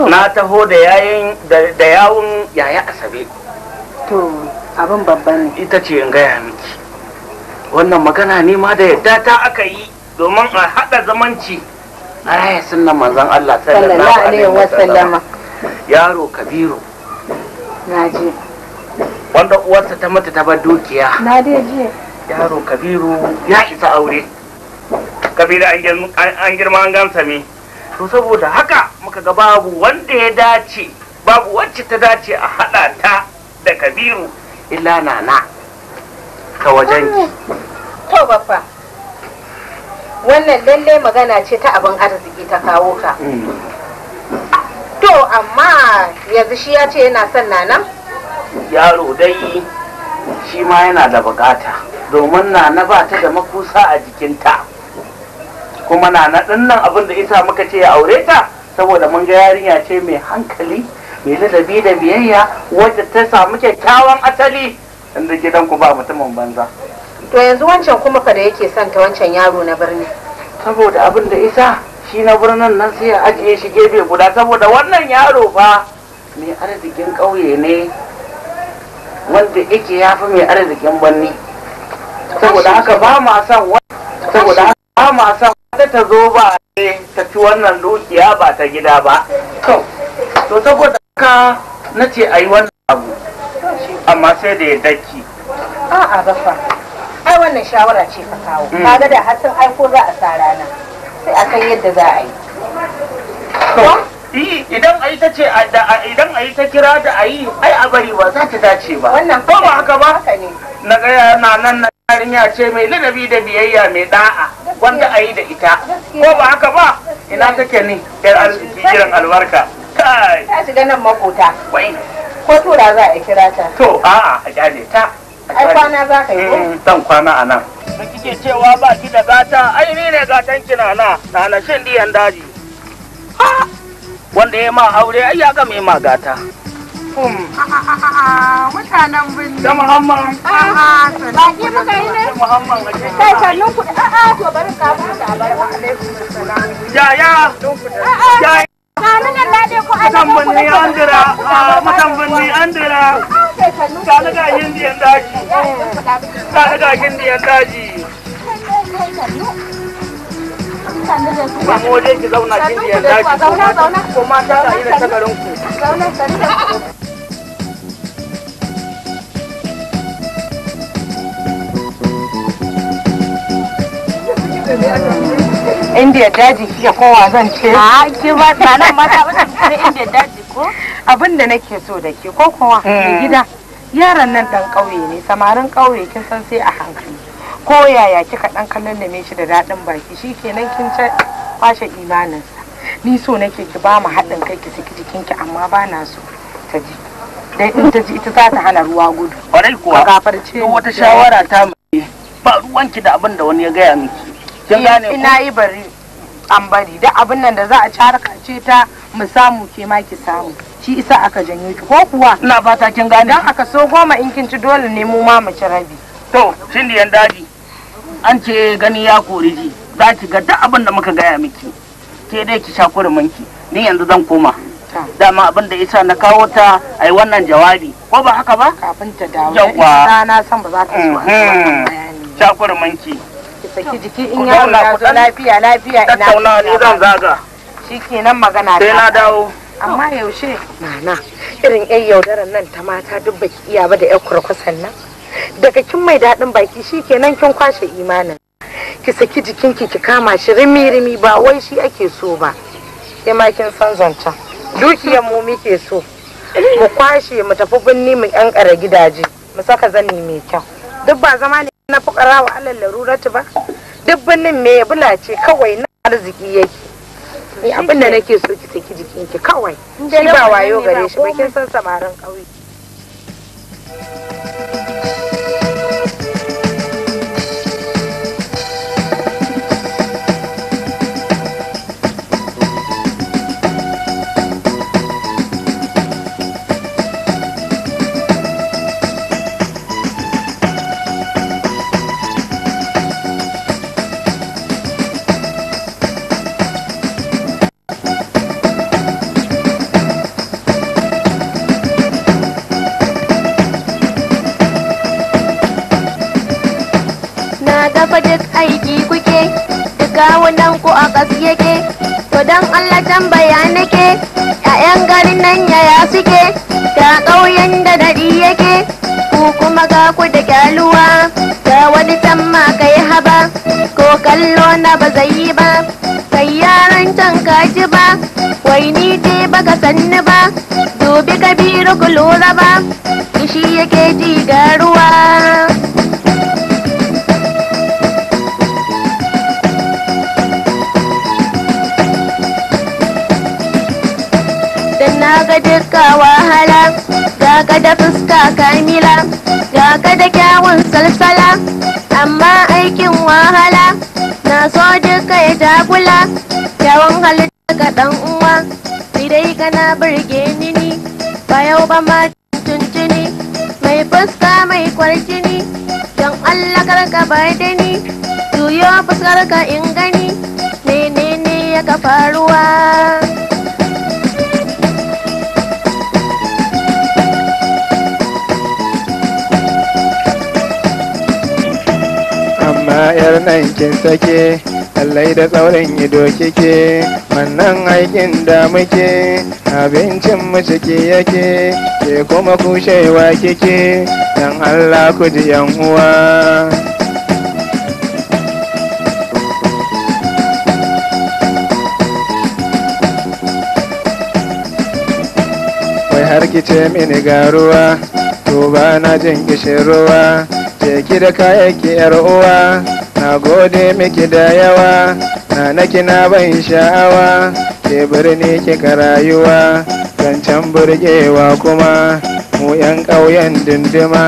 Na taho da yayin da yawun yaya Asabe. To abin babban ne. Ita ce in gaya miki. Wannan magana ne ma da yadda ta aka yi domin a haɗa zamanci na raya sunnan manzon Allah sallallahu alaihi wasallama. Yaro Kabiru. Naji. Wanda uwarsa ta mata ta bar dukiya. Na dai ji. Yaro Kabiru ya isa aure. Kabiru an girma an gamsa me. To saboda haka muka ga babu wanda ya dace, babu wacce ta dace a haɗa ta da Kabiru illa Nana ta wajen ki. To baffa, wannan lalle magana ce ta abin arziki ta kawo ka. To amma yanzu shi ya ce yana son Nana? Yaro dai shi ma yana da bukata domin Nana ba ta da makusa a jikinta. Kuma Nana ɗin nan abin da isa muka ce ya aure ta saboda mun ga yarinya ce mai hankali, mai ladabi da biyayya wadda ta samu kyakkyawan asali. Inda gidanku ba mutumin banza. To yanzu wancan kuma fa da yake son ta wancan yaro na birni. Saboda abin da isa shi na birnin nan sai ya ajiye shi gefe guda saboda wannan yaro fa mai arzikin ƙauye ne wanda yake ya fi mai arzikin birni. Saboda haka ba ma son saboda haka ba ma son wata ta zo ba ta ci wannan dukiya ba ta gida ba. To saboda haka na ce a yi wannan abu. Amma sai da ya daki. A'a baffa, ai wannan shawara ce ka kawo. Kaga da har sun aiko za a sa rana. Sai a san yadda za a yi. Idan ayi ta ce idan ayi ta kira da ayi ai a bari ba za ta dace ba. Wannan ko ba haka ba? Haka ne. Na ga na nan na yarinya ce mai ladabi da biyayya mai da'a wanda ayi da ita. Ko ba haka ba? Ina take ne? Yar arziki irin albarka. Kai. Ta shiga nan makota. Wai. Ko tura za a kira ta? To a'a a kyale ta. Ai kwana za ka yi ko? Zan kwana a nan. Da kike cewa ba ki da gata, ai ni ne gatan ki Nana, Nana shin diyan daji. Ha! Wanda ya ma aure ai ya ga mai ma gata. Mutanen birni. Da Muhammad. A'a, baki muka yi ne? Muhammad. Kai sannun ku a'a to bari ka mu da barka alaikum assalam. Yaya. Yaya. Mutan birni an dira, mutan birni an dira. Ka ga indiyan daji. Ka ga indiyan daji. Ba mu waje ki zauna indiyan daji. Ko mata ta irin ta garin ku. Indiya daji kike kowa zan ce. A ke ba ta nan mata ba ta indiya daji ko? Abin da nake so da ke ko kowa mai gida yaron nan dan kauye ne samarin kauye kin san sai a hankali. Ko yaya kika dan kallallame shi da dadin baki shikenan kin ci kwashe imaninsa. Ni so nake ki ba mu haɗin kai ki saki jikinki amma ba na so ta ji. Dan in ta ji ita za ta hana ruwa gudu. Kwarai kuwa. Gafarce. Wata shawara ta ba ruwanki da abin da wani ya gaya miki. Ina yi bari an bari da abin nan da za a ci harka ce ta mu samu ke ma ki samu shi isa aka janyo ki ko kuwa ina fata kin gane dan aka so goma in kin ci dole ne mu ma mu ci rabi. To shin diyan daji an ce gani ya kori ji za ki ga duk abin da muka gaya miki ke dai ki sha kurumin ki ni yanzu zan koma. Dama abin da isa na kawo ta ai wannan jawabi ko ba haka ba kafin ta dawo yawwa na san ba za ta so a bayani sha kurumin ki saki jiki in yaro ya zo lafiya lafiya ina tattauna ni zan zaga shikenan magana sai na dawo. Amma yaushe Nana irin yan yaudaran nan ta mata duk baki iya ba da yan kurkusan nan daga kin mai daɗin baki shikenan kin kwashe imanin ki saki jikinki ki kama shi rimi rimi ba wai shi ake so ba ke ma kin san zancen dukiyar mu muke so mu kwashe mu tafi binni mu yankara gidaje mu saka zani mai kyau duk ba zama ne na fukara wa alal laruratu ba duk binnin me bula ce kawai na arziki yake ni abin da nake so ki saki jikinki kawai shi ba wayo gare shi ba kin san samarin ƙauye. Na gafa duk aiki kuke, duka wannan ku a ƙas yake. To don Allah tambaya nake, 'ya'yan garin nan yaya suke, ga ƙauyen da daɗi yake, ku kuma ga ku da kyaluwa, ga wani can ma kai haba, ko kallo na ba zai yi ba, kai yaran can kaji ba, wai ni ce baka sanni ba, dubi Kabiru ku lura ba, kishi yake ji ga ruwa. Dan na ga dukka wahala, ga ka da fuska kamila, ga ka da kyawun salsala, amma aikin wahala, na so duka ya jagula, kyawun halitta ka dan uwa, ni dai kana burge ni ni, ba yau ba ma tuntuni, mai fuska mai kwarjini, don Allah kar ka bar da ni, juyo fuskar ka in gani, menene ya ka faruwa? Amma yar nan kin sake, lallai da tsaurin ido kike, wannan aikin da muke, abincin mu ciki yake, ke kuma kushewa kike, dan Allah ku ji yan uwa. Wai har ki ce mini ga ruwa, to ba na jin kishin ruwa, je ki da kayayyaki yar uwa, na gode miki da yawa, na naki na ban sha'awa, ke birni kika rayuwa, zancen burgewa kuma, mu yan ƙauyen dindima,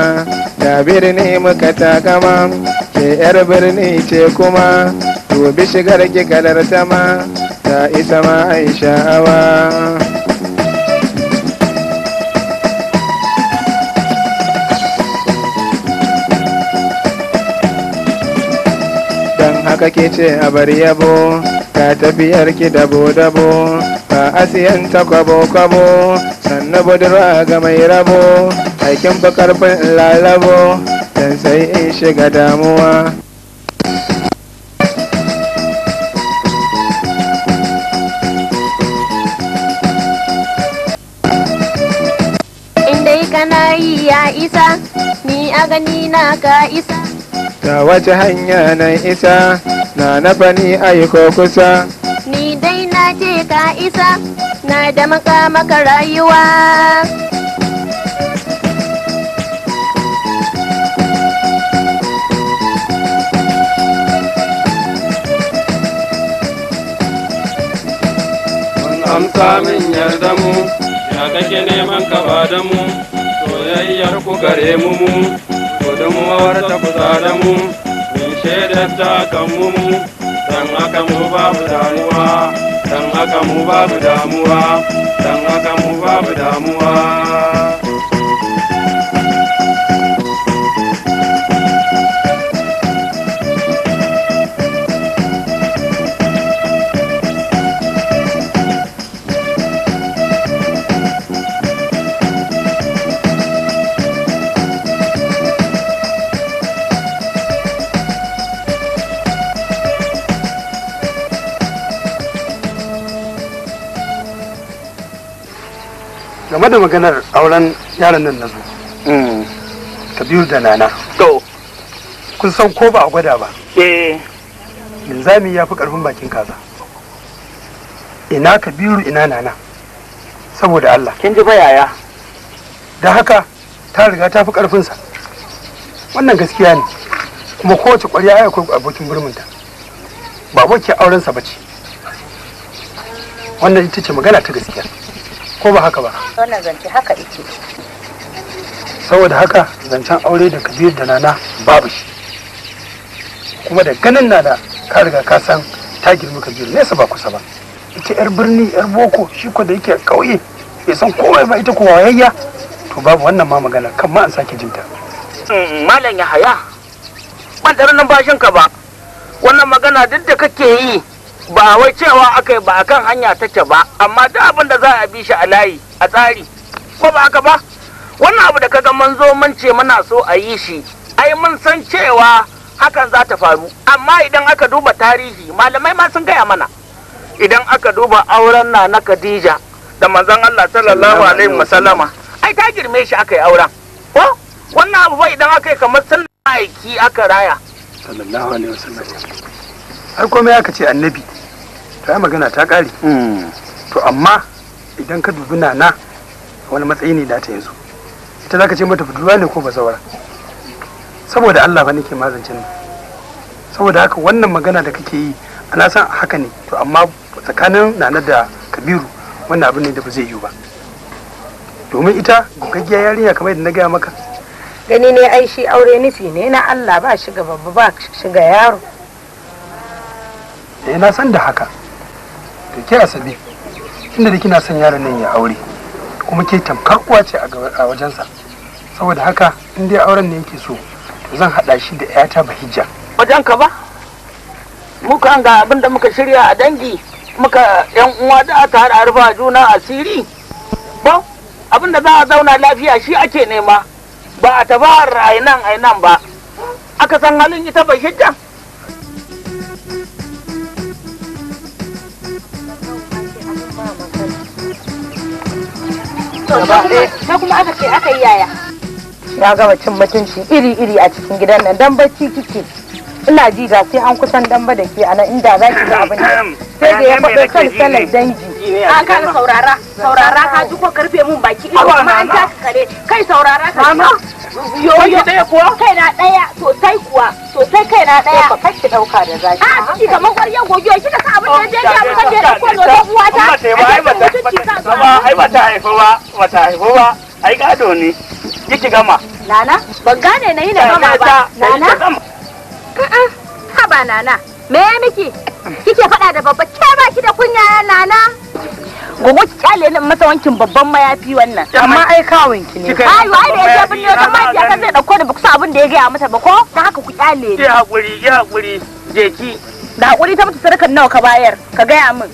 da birni muka takama, ke yar birni ce kuma, dubi shigar ki kalar tama, ta isa ma ai sha'awa. Dan haka ke ce a bar yabo, ka tafiyar ki dabo dabo, ba a siyan ta kwabo kwabo, sannu budurwa ga mai rabo, aikin fa karfin lalabo, dan sai in shiga damuwa. In dai kana yi ya isa, ni a gani na ka isa. Ta wace hanya na isa, na nafani aiko kusa. Ni dai na ce ka isa, na da maka maka rayuwa. Mun amsa min yarda mu, ya kake neman ka ba da mu, soyayyar ku gare mu mu, gudunmawar ta kusa da mu, min shaidar ta kan mu mu, dan haka mu babu damuwa, dan haka mu babu damuwa, dan haka mu babu damuwa. Game da maganar auren yaran nan na zo, Kabiru da Nana. To. Kun san ko ba a gwada ba. Eh. Linzami ya fi karfin bakin kaza. Ina Kabiru ina Nana. Saboda Allah. Kin ji fa yaya? Da haka ta riga ta fi karfinsa. Wannan gaskiya ne. Kuma kowace ƙwarya ai akwai abokin burminta. Ba abokin aurensa ba ce. Wannan ita ce magana ta gaskiya. Ko ba haka ba? Wannan zance haka ike. Saboda haka zancen aure da Kabir da Nana babu shi. Kuma da ganin Nana ka riga ka san ta girmi Kabir nesa ba kusa ba. Ita yar birni yar boko, shi ko da yake ƙauye bai san komai ba, ita ko wayayya. To babu wannan ma magana kan ma an sake jinta. Malam Yahaya, ban tare numfashin ka ba. Wannan magana duk da kake yi ba wai cewa aka yi ba akan hanya take ba, amma duk abin da za a bi shi a layi a tsari, ko ba haka ba? Wannan abu da kaga mun zo mun ce muna so a yi shi, ai mun san cewa Hakan za ta faru, amma idan aka duba tarihi, malamai ma sun gaya mana. Idan aka duba auren na na Khadija da manzon Allah sallallahu alaihi wasallama, ai ta girme shi aka yi auren. Ko wannan abu fa idan aka yi kamar sun aiki aka raya. Sallallahu alaihi wasallam. Har komai aka ce annabi, ta magana ta kare. To amma idan ka dubi Nana, wani matsayi ne da ta yanzu. Ita zaka ce mata budurwa ne ko bazawara? Saboda Allah ba nake mazancin nan. Saboda haka wannan magana da kake yi ana san haka ne, to amma tsakanin Nana da Kabiru wannan abin ne da ba zai yiwu ba. Domin ita gogaggiya yarinya kamar yadda na gaya maka. Gani ne ai shi aure nufi ne na Allah, ba shiga babba ba shiga yaro. Eh, na san da haka. To ke Asabe, tunda da kina son yaron nan ya aure, kuma ke tamkar uwa ce a wajensa. Saboda haka in dai auren ne yake so, to zan haɗa shi da ƴata Bahijja. Wajen ka ba? Muka ga abin da muka shirya a dangi, muka yan uwa da aka haɗa rufa juna asiri. Ba abin da za a zauna lafiya shi ake nema, ba a tafi har ainan ba. Aka san halin ita Bahijja. Sai kuma aka ce aka yi yaya. Na gama cin mutunci iri-iri a cikin gidan nan, dan bacci kike. Ina ji da sai an kusan damba da ke a nan inda za ki ga abin da sai da ya faɗo kan salar dangi. A kan saurara, saurara ka ji ko karfe mun baki ido kuma an taka kare. Kai saurara ka ji. Yo yo kai na daya sosai kuwa, sosai kai na daya. Ba kake dauka da zaki. A ciki kamar ƙwaryan gogiyo kika sa abin da ya je ya mutan da ya dauko da uwa ta. Ai ba ta haifu ba, ba ta haifu ba. Ai gado ne. Kiki gama. Nana, ban gane na yi na gama ba. Nana. Haba Nana, me ya miki? Kike faɗa da babba, ke ba ki da kunya ya Nana? Gogo ki kyale ni masa wankin babban mayafi wannan. Amma ai kawun ki ne. Ayo ai da yake binne wata mafiya ta zai dauko da ba kusa abin da ya gaya mata ba ko? Dan haka ku kyale ni. Ki hakuri, ki hakuri, je ki. Da hakuri ta mutu sadakan nawa ka bayar, ka gaya min.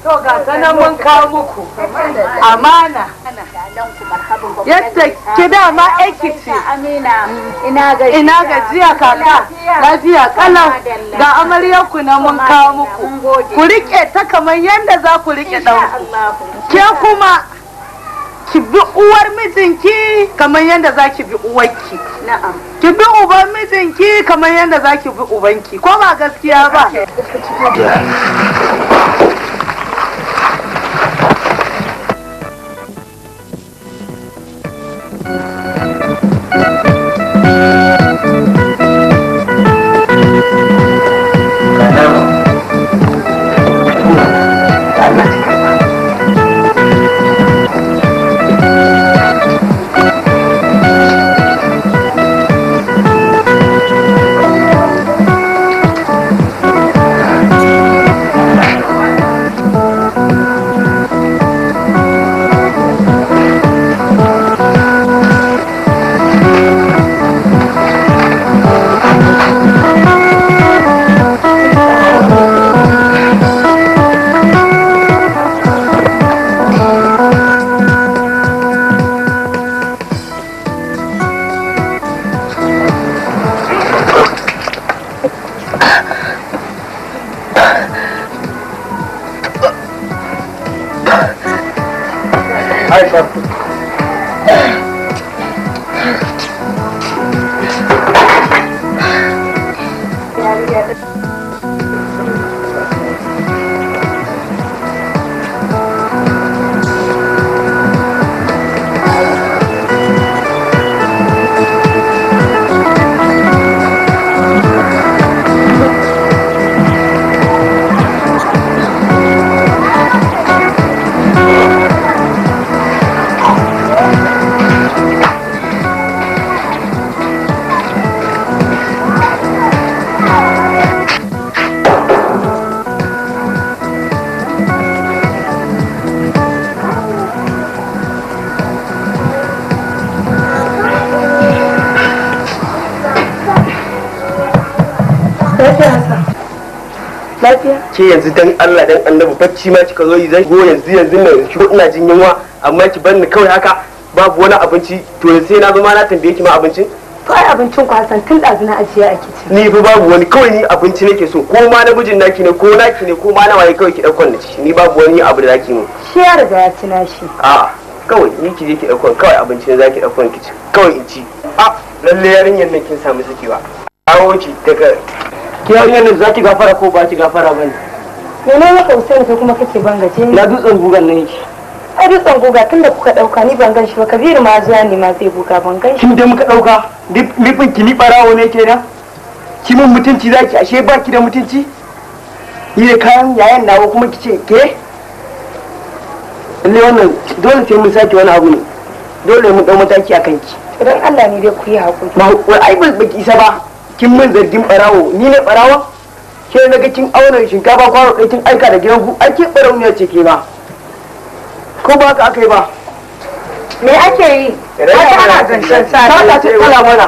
To ga sanan mun kawo muku amana. Yadda ki dama aiki ce. Ina gajiya kaka, lafiya kalau ga amaryarku na mun kawo muku. Ku rike ta kamar yadda za ku rike ɗanku. Ke kuma ki bi uwar mijinki kamar yadda za ki bi uwarki. Ki bi uban mijinki kamar yadda za ki bi ubanki. Ko ba gaskiya ba? Aisha. Lafiya? Ke yanzu dan Allah dan Annabi bacci ma kika zo yi zan go yanzu yanzu nan ki ina jin yunwa amma ki bar ni kawai haka babu wani abinci to yanzu sai na zo ma na tambaye ki ma abincin. To ai abincin ku Hassan tun ɗazu na ajiye a kicin. Ni fa babu wani kawai ni abinci nake so ko ma na mijin naki ne ko naki ne ko ma na waye kawai ki dauko ni ci ni babu wani abu da zaki mun. Shi ya riga ya ci nashi. A'a kawai ni ki je ki dauko kawai abinci ne zaki dauko ki ci kawai in ci. A lalle yarinyar nan kin samu sakewa. Kawo ki daga ki yarinyar nan za ki gafara ko ba ki gafara bane. Mene maka Usaini kai kuma kake bangaje ni? Na dutsen gugan nan yake. Ai dutsen guga tunda kuka dauka ni ban gan shi ba Kabiru ma zuwa ne ma zai buga ban gan shi. Kin da muka dauka nufin ki ni barawo ne kenan? Ki mun mutunci zaki ashe ba ki da mutunci? Ni da kayan yayan nawa kuma ki ce ke? Lalle wannan dole sai mun sake wani abu ne. Dole mun dau mataki akan ki. Idan Allah ne dai ku yi hakuri. Ma ai ba ki isa ba. Kin mun zargin barawo ni ne barawo? Ke na ga kin auna shinkafa kwano ɗaya kin aika da gidan ku ai ke barauniya ce ke ba. Ko ba haka aka yi ba? Me ake yi? Wata ana zancen sata ce kala mana.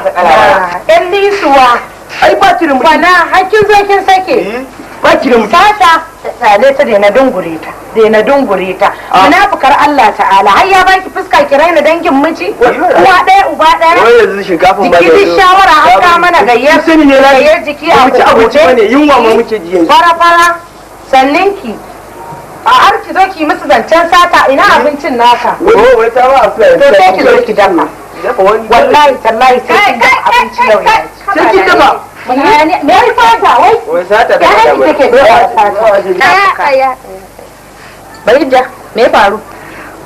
Ɗan lisuwa. Ai ba ki da mutum. Kwana har kin zo kin sake. Ba ki da mutum. Sata tsale ta daina dungure ta. Daina dungure ta. Munafukar Allah ta'ala har ya baki fuska ki raina dangin miji. Uwa ɗaya uba ɗaya. Wai yanzu shinkafin ba Jiki duk shawara an ka mana gayyar. Sani ne gayyar jiki a ci abinci bane yunwa ma muke ji yanzu. Fara fara sanninki. A har ki zo ki musu zancen sata ina abincin naka. Wai ta ba a To sai ki zo ki dafa. Wallahi tallahi sai kin dafa abinci yau ya ci. Sai kin dafa. Me ya fata wai? Wai sata da Ya ki take dafa sata. Barija, me ya faru?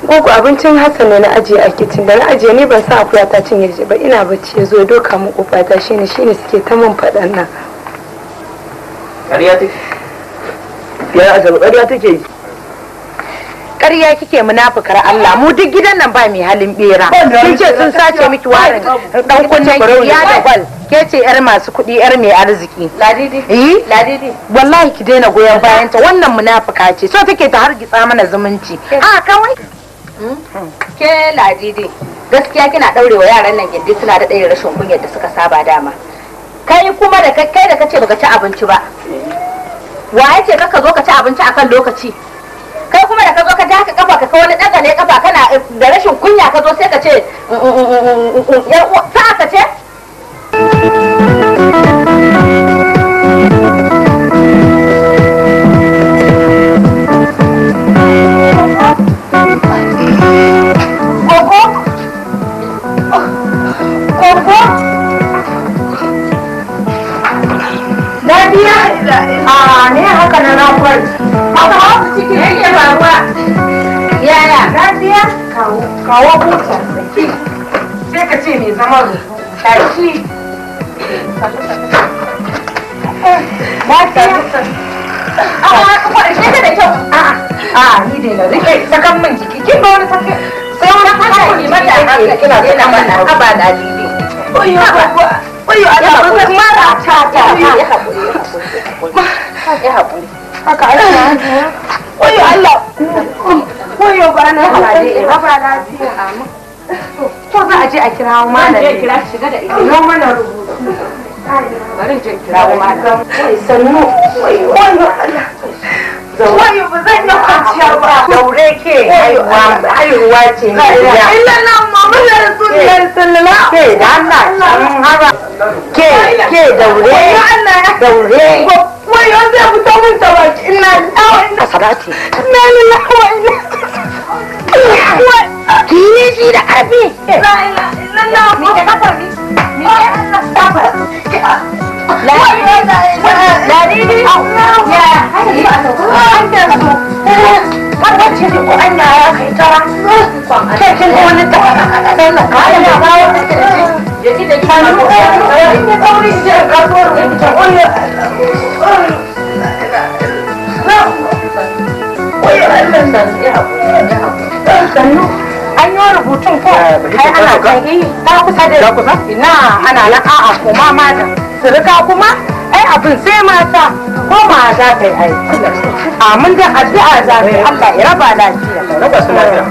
Gogo abincin Hassan ne na ajiye a kicin da na ajiye ni ban sa akuya ta cinye shi ba ina bacci ya zo doka mun kofa ta shine shine suke ta mun faɗan nan. Ƙarya take. Ya azabu ƙarya take yi. Ƙarya kike munafukar Allah mu duk gidan nan ba mai halin bera. Kin ce sun sace miki warin dan kunnen ya da gwal. Ke ce yar masu kuɗi yar mai arziki. Ladidi. Eh? Ladidi. Wallahi ki daina goyon bayan ta wannan munafuka ce so take ta hargitsa mana zumunci. A kawai. Ke Ladidi, gaskiya kina daurewa yaran nan gindi suna da ɗaya rashin kunyar da suka saba dama. Kai kuma da kai da kace baka ci abinci ba. Wa yace kaka zo ka ci abinci akan lokaci? Kai kuma da ka zo ka ja ka kafa ka wani daga ne kafa kana da rashin kunya ka zo sai ka ce yar uwa ta ka ce Gogo? Gogo? Lafiya? A ne haka na rakwar. Haka haka ciki yake faruwa. Yaya? Lafiya? Kawo, kawo buta. Sai ka ce mai zaman rubu. Tashi. Lafiya? A'a, kwarshe ta da kyau. A'a, a'a, ni dai na rike sakan min jiki. Kin ga wani sakan sai wani haka ki mata haka kina daina mana haba Ladidi. Oyo, oyo, Allah ba mara ta ta. Ya haƙuri, ya haƙuri. Haka ake. Oyo Allah. Oyo ba na haba lafiya. Ko za a je a kirawo malami. Je kira shiga da ita. Yo mana rubutu. Bari in je kirawo malami. Sannu. Oyo Allah. Wayo ba zan yi kwanciya ba. Daure ke haihuwa ce. Illallah Muhammadu Rasulullah sallallahu Ke da Allah haba. Ke ke daure. Daure. Wayo zai fito min ta baki ina lillahi wa inna Salati. Inna lillahi wa inna. La ilaha illallah. Mi ke kafar mi. Mi ke kafar. Ladidi. Ya. Har wacce ne ko anya ya kai tara. Ke kin ga wani ta sannan ka da bawo ya ki da kanu in ya kauri je kasuwar ta oya. Sannu an yi rubutun ko ai ana kan yi ta kusa da kusa ina ana na a'a ko ma mata su riga kuma ai abin sai mata ko ma za ta yi ai amin da addu'a za ta yi Allah ya raba lafiya raba su lafiya.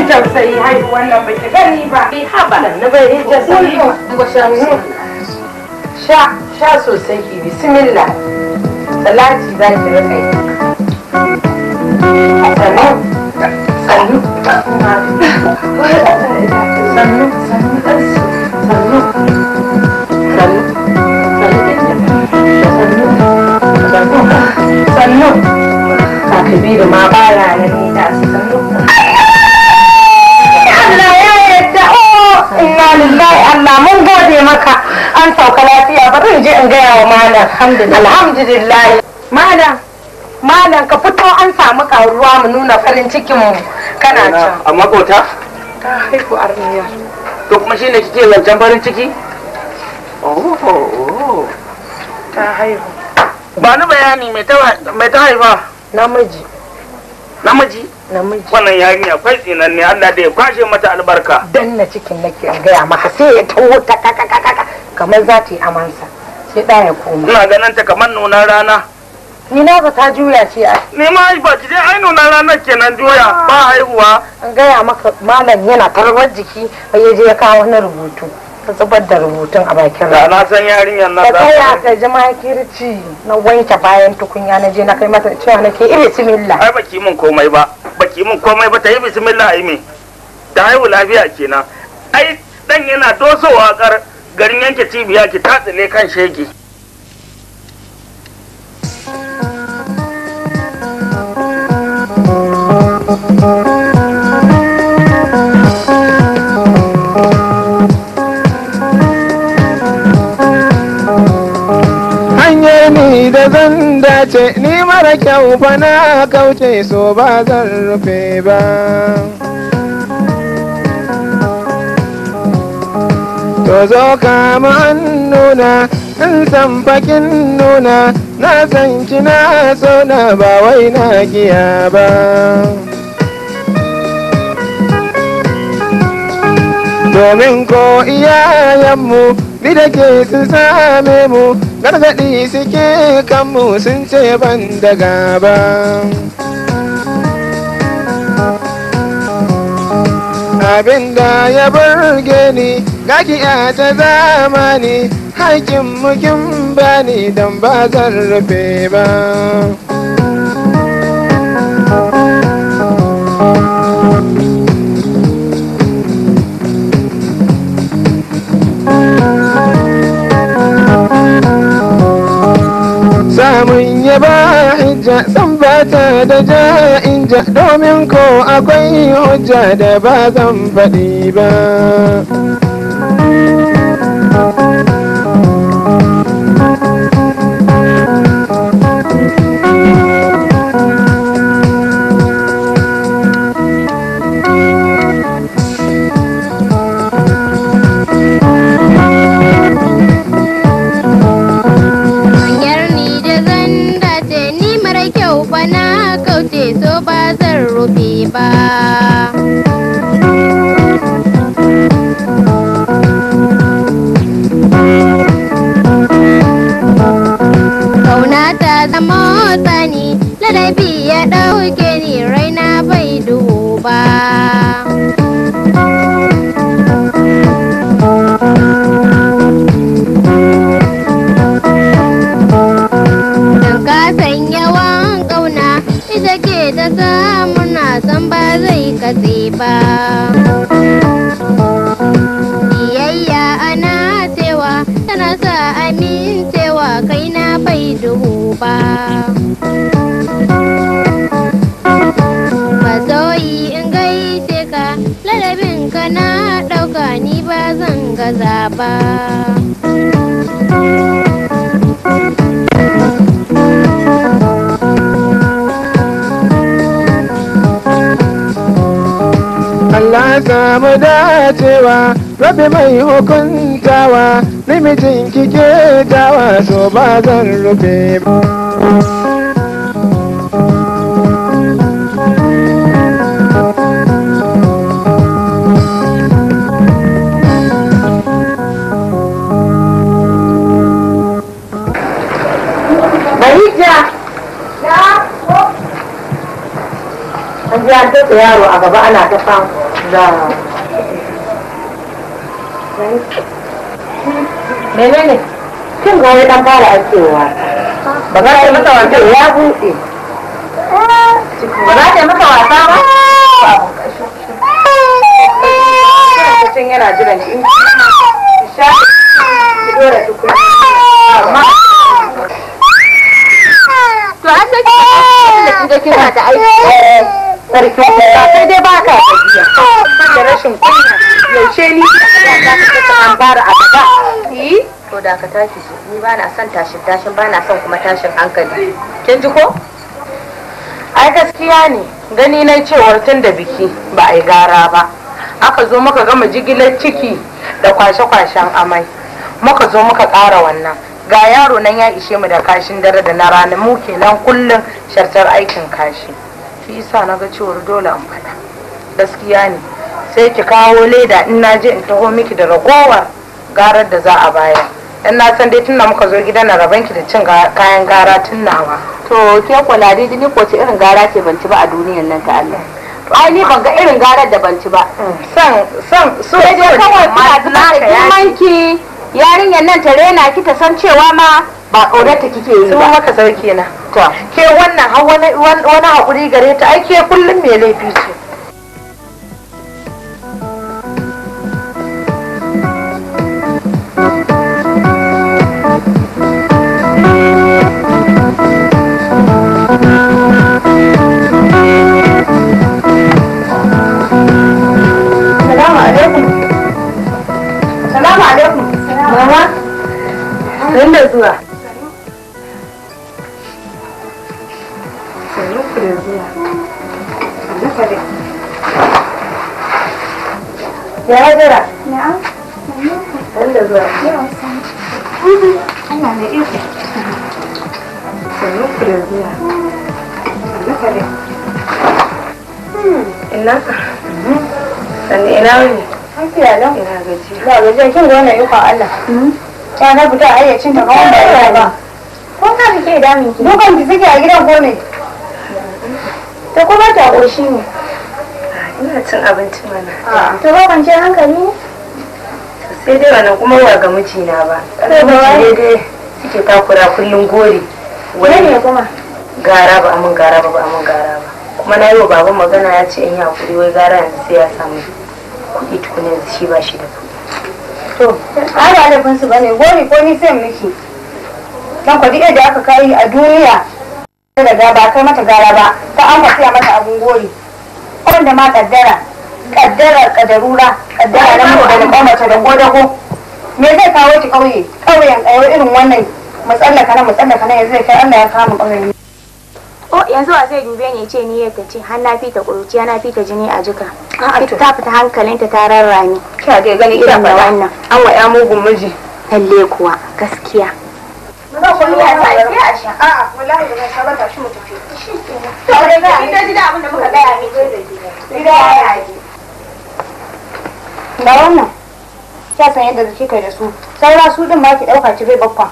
Tausayi haihu wannan bai ki gani ba. Haba na bai hijja sannu. Sha sha sosai ki bismillah. Salati za ki rika yi. Sannu sannu sannu sannu sannu sannu sannu sannu. Ka Kabiru ma baya nan ni da sannu. Allah ya yarda oh inna lillahi Allah mun gode maka an sauka lafiya bari in je in gaya wa malam alhamdulillah malam malam ka fito an samu karuwa mu nuna farin cikin mu kana can amma kota ta haihu arniya to kuma shine kike zancen farin ciki oh ta haihu ba ni bayani mai ta haifa namiji namiji namiji wannan yarinya akwai tsinanne Allah da ya kwashe mata albarka danna cikin nake in gaya maka sai ya taho ta kaka kamar za ta yi amansa sai ɗa ya koma ina ganin ta kamar nunan rana ni na ba ta juya ce ai ni ma ba ki je ai nunan rana kenan juya ba haihuwa in gaya maka malam yana tarwar jiki ya je ya kawo wani rubutu ka zubar da rubutun a bakin da na san yarinyar nan ka tsaya ka ji makirci na wanke bayan tukunya na je na kai mata cewa nake iri bismillah ai baki mun komai ba baki mun komai ba ta yi bismillah ai me ta haihu lafiya kenan ai dan yana dosowa kar garin yanke cibiya ki tatsile kan shege. Hanyar ni da zan dace ni mara kyau fa na kauce so ba zan rufe ba. To zo kama an nuna in san fakin nuna na san kina so na ba wai na giya ba. Domin ko iyayenmu ni da ke sun same mu gargaɗi suke kanmu sun ce ban da gaba. Abin da ya burge ni gakiya ta zamani haƙƙin mukin bani don ba zan rufe ba. Samun yaba hijja san bata da ja'inja domin ko akwai hujja da ba zan faɗi ba. Hanyar ni da zan dace ni mara kyau fa na kauce so ba zan rufe ba. katse ba. Biyayya ana cewa tana sa amincewa kaina bai duhu ba. Masoyi in gaishe ka ladabin ka na ɗauka ni ba zan gaza ba. Allah samu dacewa rabi mai hukuntawa namijin kike dawa so ba zan rufe ba. Bahija! An ji an tatsa yaro a gaba ana ta fam da menene? Kin ga wani dan fara aikewa. Ba za ta yi masa wasa ya buɗe. Ba za ta yi masa wasa ba? Can yana jiran ki. Sha ki dora tukuna. Amma to an da kin ga kina ta aiki. Sarki ba sai dai ba ka gajiya. Ban da rashin kunya yaushe ni da za ka ta an fara a gaba. Eh? To da ka tashi shi ni ba na son tashin tashin ba na son kuma tashin hankali. Kin ji ko? Ai gaskiya ne gani na cewar tun da biki ba a yi gara ba. Aka zo muka gama jigilar ciki da kwashe-kwashen amai. Muka zo muka ƙara wannan. Ga yaro nan ya ishe mu da kashin dare da na rana mu kenan kullum shartar aikin kashi. Shi yasa na ga cewar dole in faɗa. Gaskiya ne. Sai ki kawo leda in na je in taho miki da ragowar garar da za a bayar. Dan na san dai tunda muka zo gidan na raban ki da cin kayan gara tun nawa. To ke kula dai ni ko ce irin gara ce ban ci ba a duniyar nan ta Allah. To ai ni ban ga irin garar da ban ci ba. San san so sai dai kawai kina zuba da girman ki yarinyar nan ta rena ki ta san cewa ma ba ƙaunarta kike yi Sun ba. maka sauki na. To Ke wannan har wani wani hakuri gare ta ai ke kullum mai laifi ce. Salamu alaikum. Salamu alaikum. Mama, san da zuwa. Sannu ku da zuwa. Sannu ka dai. Ya Hajara? Na'am. San da zuwa. Allah mai iko. Sannu ku da zuwa. Sannu ka dai. Ina? Sannu ina wuni? Lafiya lau. Ina gajiya. Ba gajiya kin ga wannan ikon Allah. Ya na fita hayyacin ta kawai ba iya ba. Ko ka kike damun ki? Dukan ki suke a gidan ko ne? To ko ba ta koshi ne? Ina cin abinci mana. To ba kwanciyar hankali ne? Sai dai wannan kuma ba ga mijina ba. Sai ga wani? Miji ne dai suke takura kullum gori. Wani ne kuma? Gara ba amin gara ba ba amin gara ba. Kuma na yi wa baban magana ya ce in yi hakuri wai gara yanzu sai ya samu kuɗi tukuna yanzu shi ba shi da kuɗi. To, ai ba laifin su bane gori ko ni sai miki. Dan kwadi da aka kai a duniya daga ba kai mata gara ba, ta an siya mata abun gori. Wanda ma kaddara, kaddara kadarura, kaddara na mu da mace da godago. Me zai kawo ki kauye? Kauyen kayo irin wannan matsallaka na matsallaka na yanzu zai kai Allah ya kama kauyen. Oh, yanzu wa zai dube ni ya ce ni yadda ce har na fita ƙuruciya na fita jini a jika. Ta fita hankalinta ta rarrame. Kya dai gani ina Irin da faɗa. wannan. An wa ya mugun miji. Lalle kuwa gaskiya. Ba ku ya sa a sha. A'a, wallahi ba zan sha ba tashi mu tafi. To da kin ji da abin da muka gaya miki. Gida ya yi. Ga wannan. Kya san yadda kika yi da su. Saura su din ma ki dauka ki bai baffa.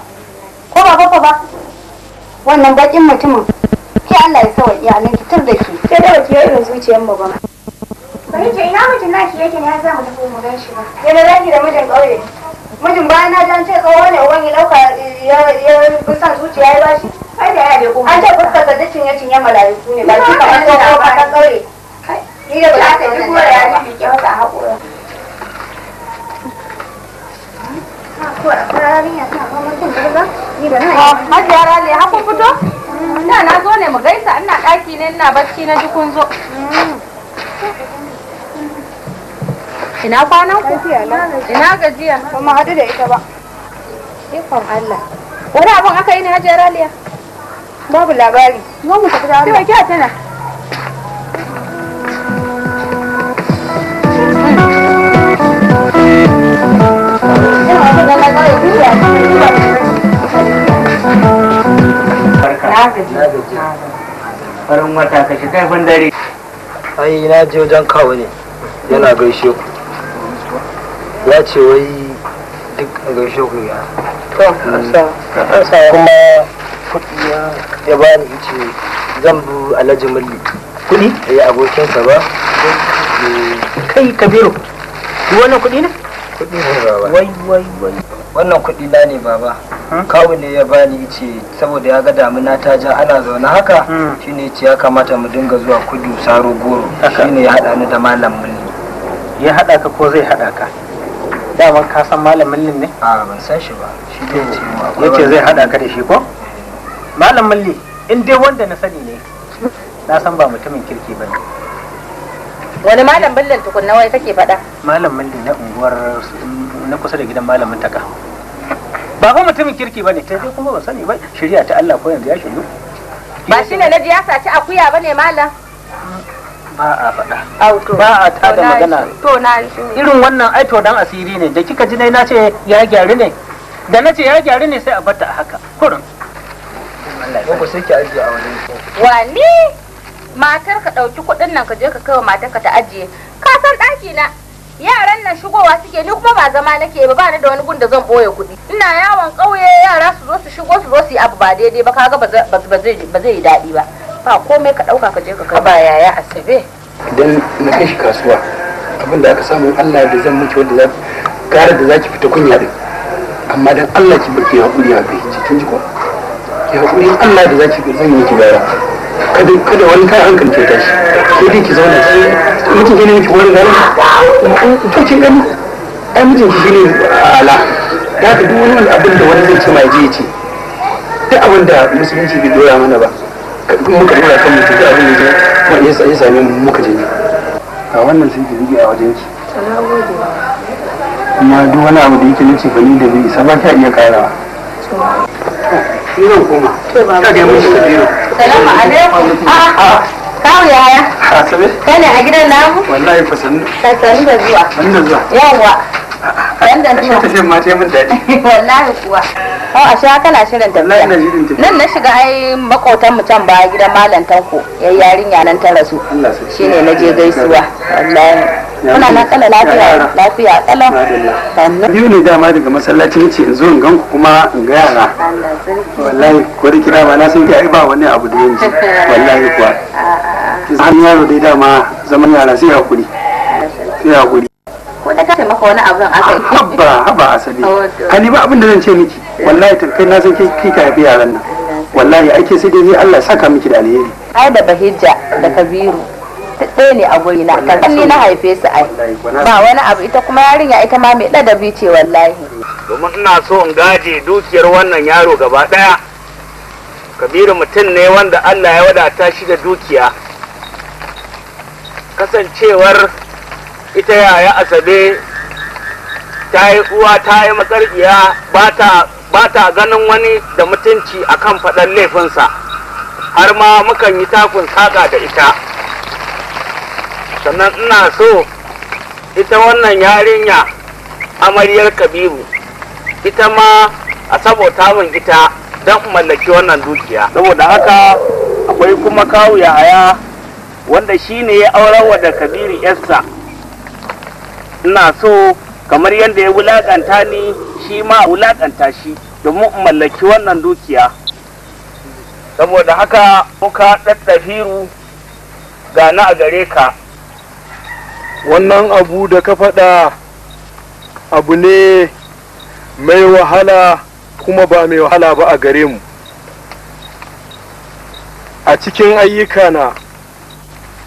Ko ba baffa ba? Wannan bakin mutumin. Ki Allah ya sawa iyalan ki tur da ki. Sai da baki irin zuciyar mu ba. Bari ce ina mijin naki yake ne har za mu tafi mu gan shi ba. Yana zaki da mijin ƙauye. Mijin bayan na ji an ce tsoho ne uban ya dauka ya bi son zuciya ya bashi. Ai da ya bai An ce fuskar sa duk cinye cinye mala'iku ne ba ki kamar tsoho ba ta ƙauye. Ni da ba za ta Duk wannan goro ya jarabawa. lulluƙe mata a haƙora. Hajiya Rali, har kun fito? Da na zo ne mu gaisa, ina ɗaki ne ina bacci na ji kun zo. Ina kwanan ku? Ina gajiya? Ba mu haɗu da ita ba. Ikon Allah. Wani abun aka yi ne Hajiya Raliya? Babu labari. Zo mu tafi da Allah. Kiwa tana. Farin wata ka shi kaifin dare. Ai na je wajen kawo ne yana gaishe ku, ya ce wai duk a gaishe ku ya kuma kuɗi ya bani, ice zan bu Alhaji Mulli Kuɗi? Ya abokinsa ba. Kai Kabiru, duk wannan kuɗi ne? Kuɗi ne baba. Wai wai wai. Wannan kuɗi na ne baba, kawu ne ya bani, ice saboda ya ga damina ta ja ana zaune haka, shine yace ya kamata mu dinga zuwa kudu saro goro, shine ya haɗa ni da Malam Mulli. Ya haɗa ka ko zai haɗa ka? Daman ka san Malam Mullin ne? A ban san shi ba, shi ne ce mu akwai Yace wani- zai haɗa ka da shi ko? Malam Mulli, in dai wanda na sani ne, na san ba mutumin kirki ba ne. Wani Malam Billin tukunna wai kake faɗa? Malam Mulli na unguwar na kusa da gidan Malamin Taka. Ba fa mutumin kirki ba ne, sai dai kuma ban sani ba, shari'a ta Allah ko yanzu ya shiryu. Ba shi ne na ji ya saci akuya ba ne malam? Ba a faɗa. Auto. Ba a tada magana. To na yi shiru. Irin wannan ai to dan asiri ne, da kika ji nai na ce ya gyaru ne. Da na ce ya gyaru ne sai a batta a haka. Kurin. Ko sai ki ajiye a wajen ki. Wani matar ka ɗauki kuɗin nan ka je ka kai wa matar ka ta ajiye. Ka san ɗaki na yaran nan shigowa suke, ni kuma ba zama nake ba, ba ni da wani gun da zan ɓoye kuɗi. Ina yawon ƙauye yara su zo su shigo su zo su yi abu ba daidai ba, kaga ba zai yi daɗi ba. Ba komai, ka ɗauka ka je ka kai. Ba yaya Asabe. Idan na kai shi kasuwa, abin da aka samu Allah da zan miki wanda za gara da zaki fita kunya din, amma dan Allah ki barki hakuri a kai kin ji ko? Ki hakuri, Allah da zaki zan yi miki gara, kada wani kai hankali ke tashi, sai dai ki zauna ki mutum gani miki wani gara. To kin gani ai mijin ki shine ala da ka duk wani abin da wani zai ce ma je ya ce, duk abin da musulunci bai dora mana ba muka dora kan mutum, duk abin da ya same mu muka je a wannan sai ki rige a wajen ki, kuma duk wani abu da yake nace bani da bai isa ba ka iya karawa. Ni zan koma. Ka ga mun shi Kabiru. Salamu alaikum. A'a. Kawu yaya. Asabe. Kai ne a gidan namu? Wallahi fa sannu. Ka sani da zuwa. Sannu da zuwa. Yawwa. Sannu da zuwa. Tafiyar ma ta yi min daɗi. Wallahi kuwa. Oh, ashe kana shirin tafiya. Wallahi ina shirin tafiya. Nan na shiga ai makotan mu can baya gidan Malam Tanko. Yayi yarinya nan ta rasu. Allah sarki. Shine na je gaisuwa. Wallahi. Kuna nan kala lafiya, lafiya kalau. Sannu. Biyu ne dama daga masallaci nace in zo in gan ku kuma in ga yara. Wallahi ko da kira ba na san ki ai ba wani abu da yanzu. Wallahi kuwa. Ki san yaro dai dama zaman yara sai hakuri. Sai hakuri. Ko da ka maka wani abun aka yi. Haba haba Asabe. Hali ba abin da zan ce miki. Wallahi kai na san kai ka haifi yaran nan. Wallahi ake sai dai Allah ya saka miki da alheri. Ai da Bahijja da Kabiru duk ɗaya ne a guri na, kan ni na haife su ai. Ba wani abu, ita kuma yarinya ita ma mai ladabi ce wallahi. Domin ina so in gaje dukiyar wannan yaro gaba ɗaya. Kabiru mutum ne wanda Allah ya wadata shi da dukiya. Kasancewar ita yaya Asabe ta yi uwa ta yi makarbiya, ba ta ganin wani da mutunci akan faɗan laifinsa, har ma mukan yi takun saƙa da ita. Sannan ina so ita wannan yarinya amaryar Kabiru ita ma a sabota min ita don in mallaki wannan dukiya. Saboda haka akwai kuma kawu Yahaya wanda shi ne ya aurarwa da Kabiru yarsa. Ina so kamar yadda ya wulakanta ni shi ma a wulakanta shi domin in mallaki wannan dukiya. Saboda haka muka ɗaɗɗafiru gana a gare ka. Wannan abu da ka faɗa abu ne mai wahala kuma ba mai wahala ba a gare mu. A cikin ayyukana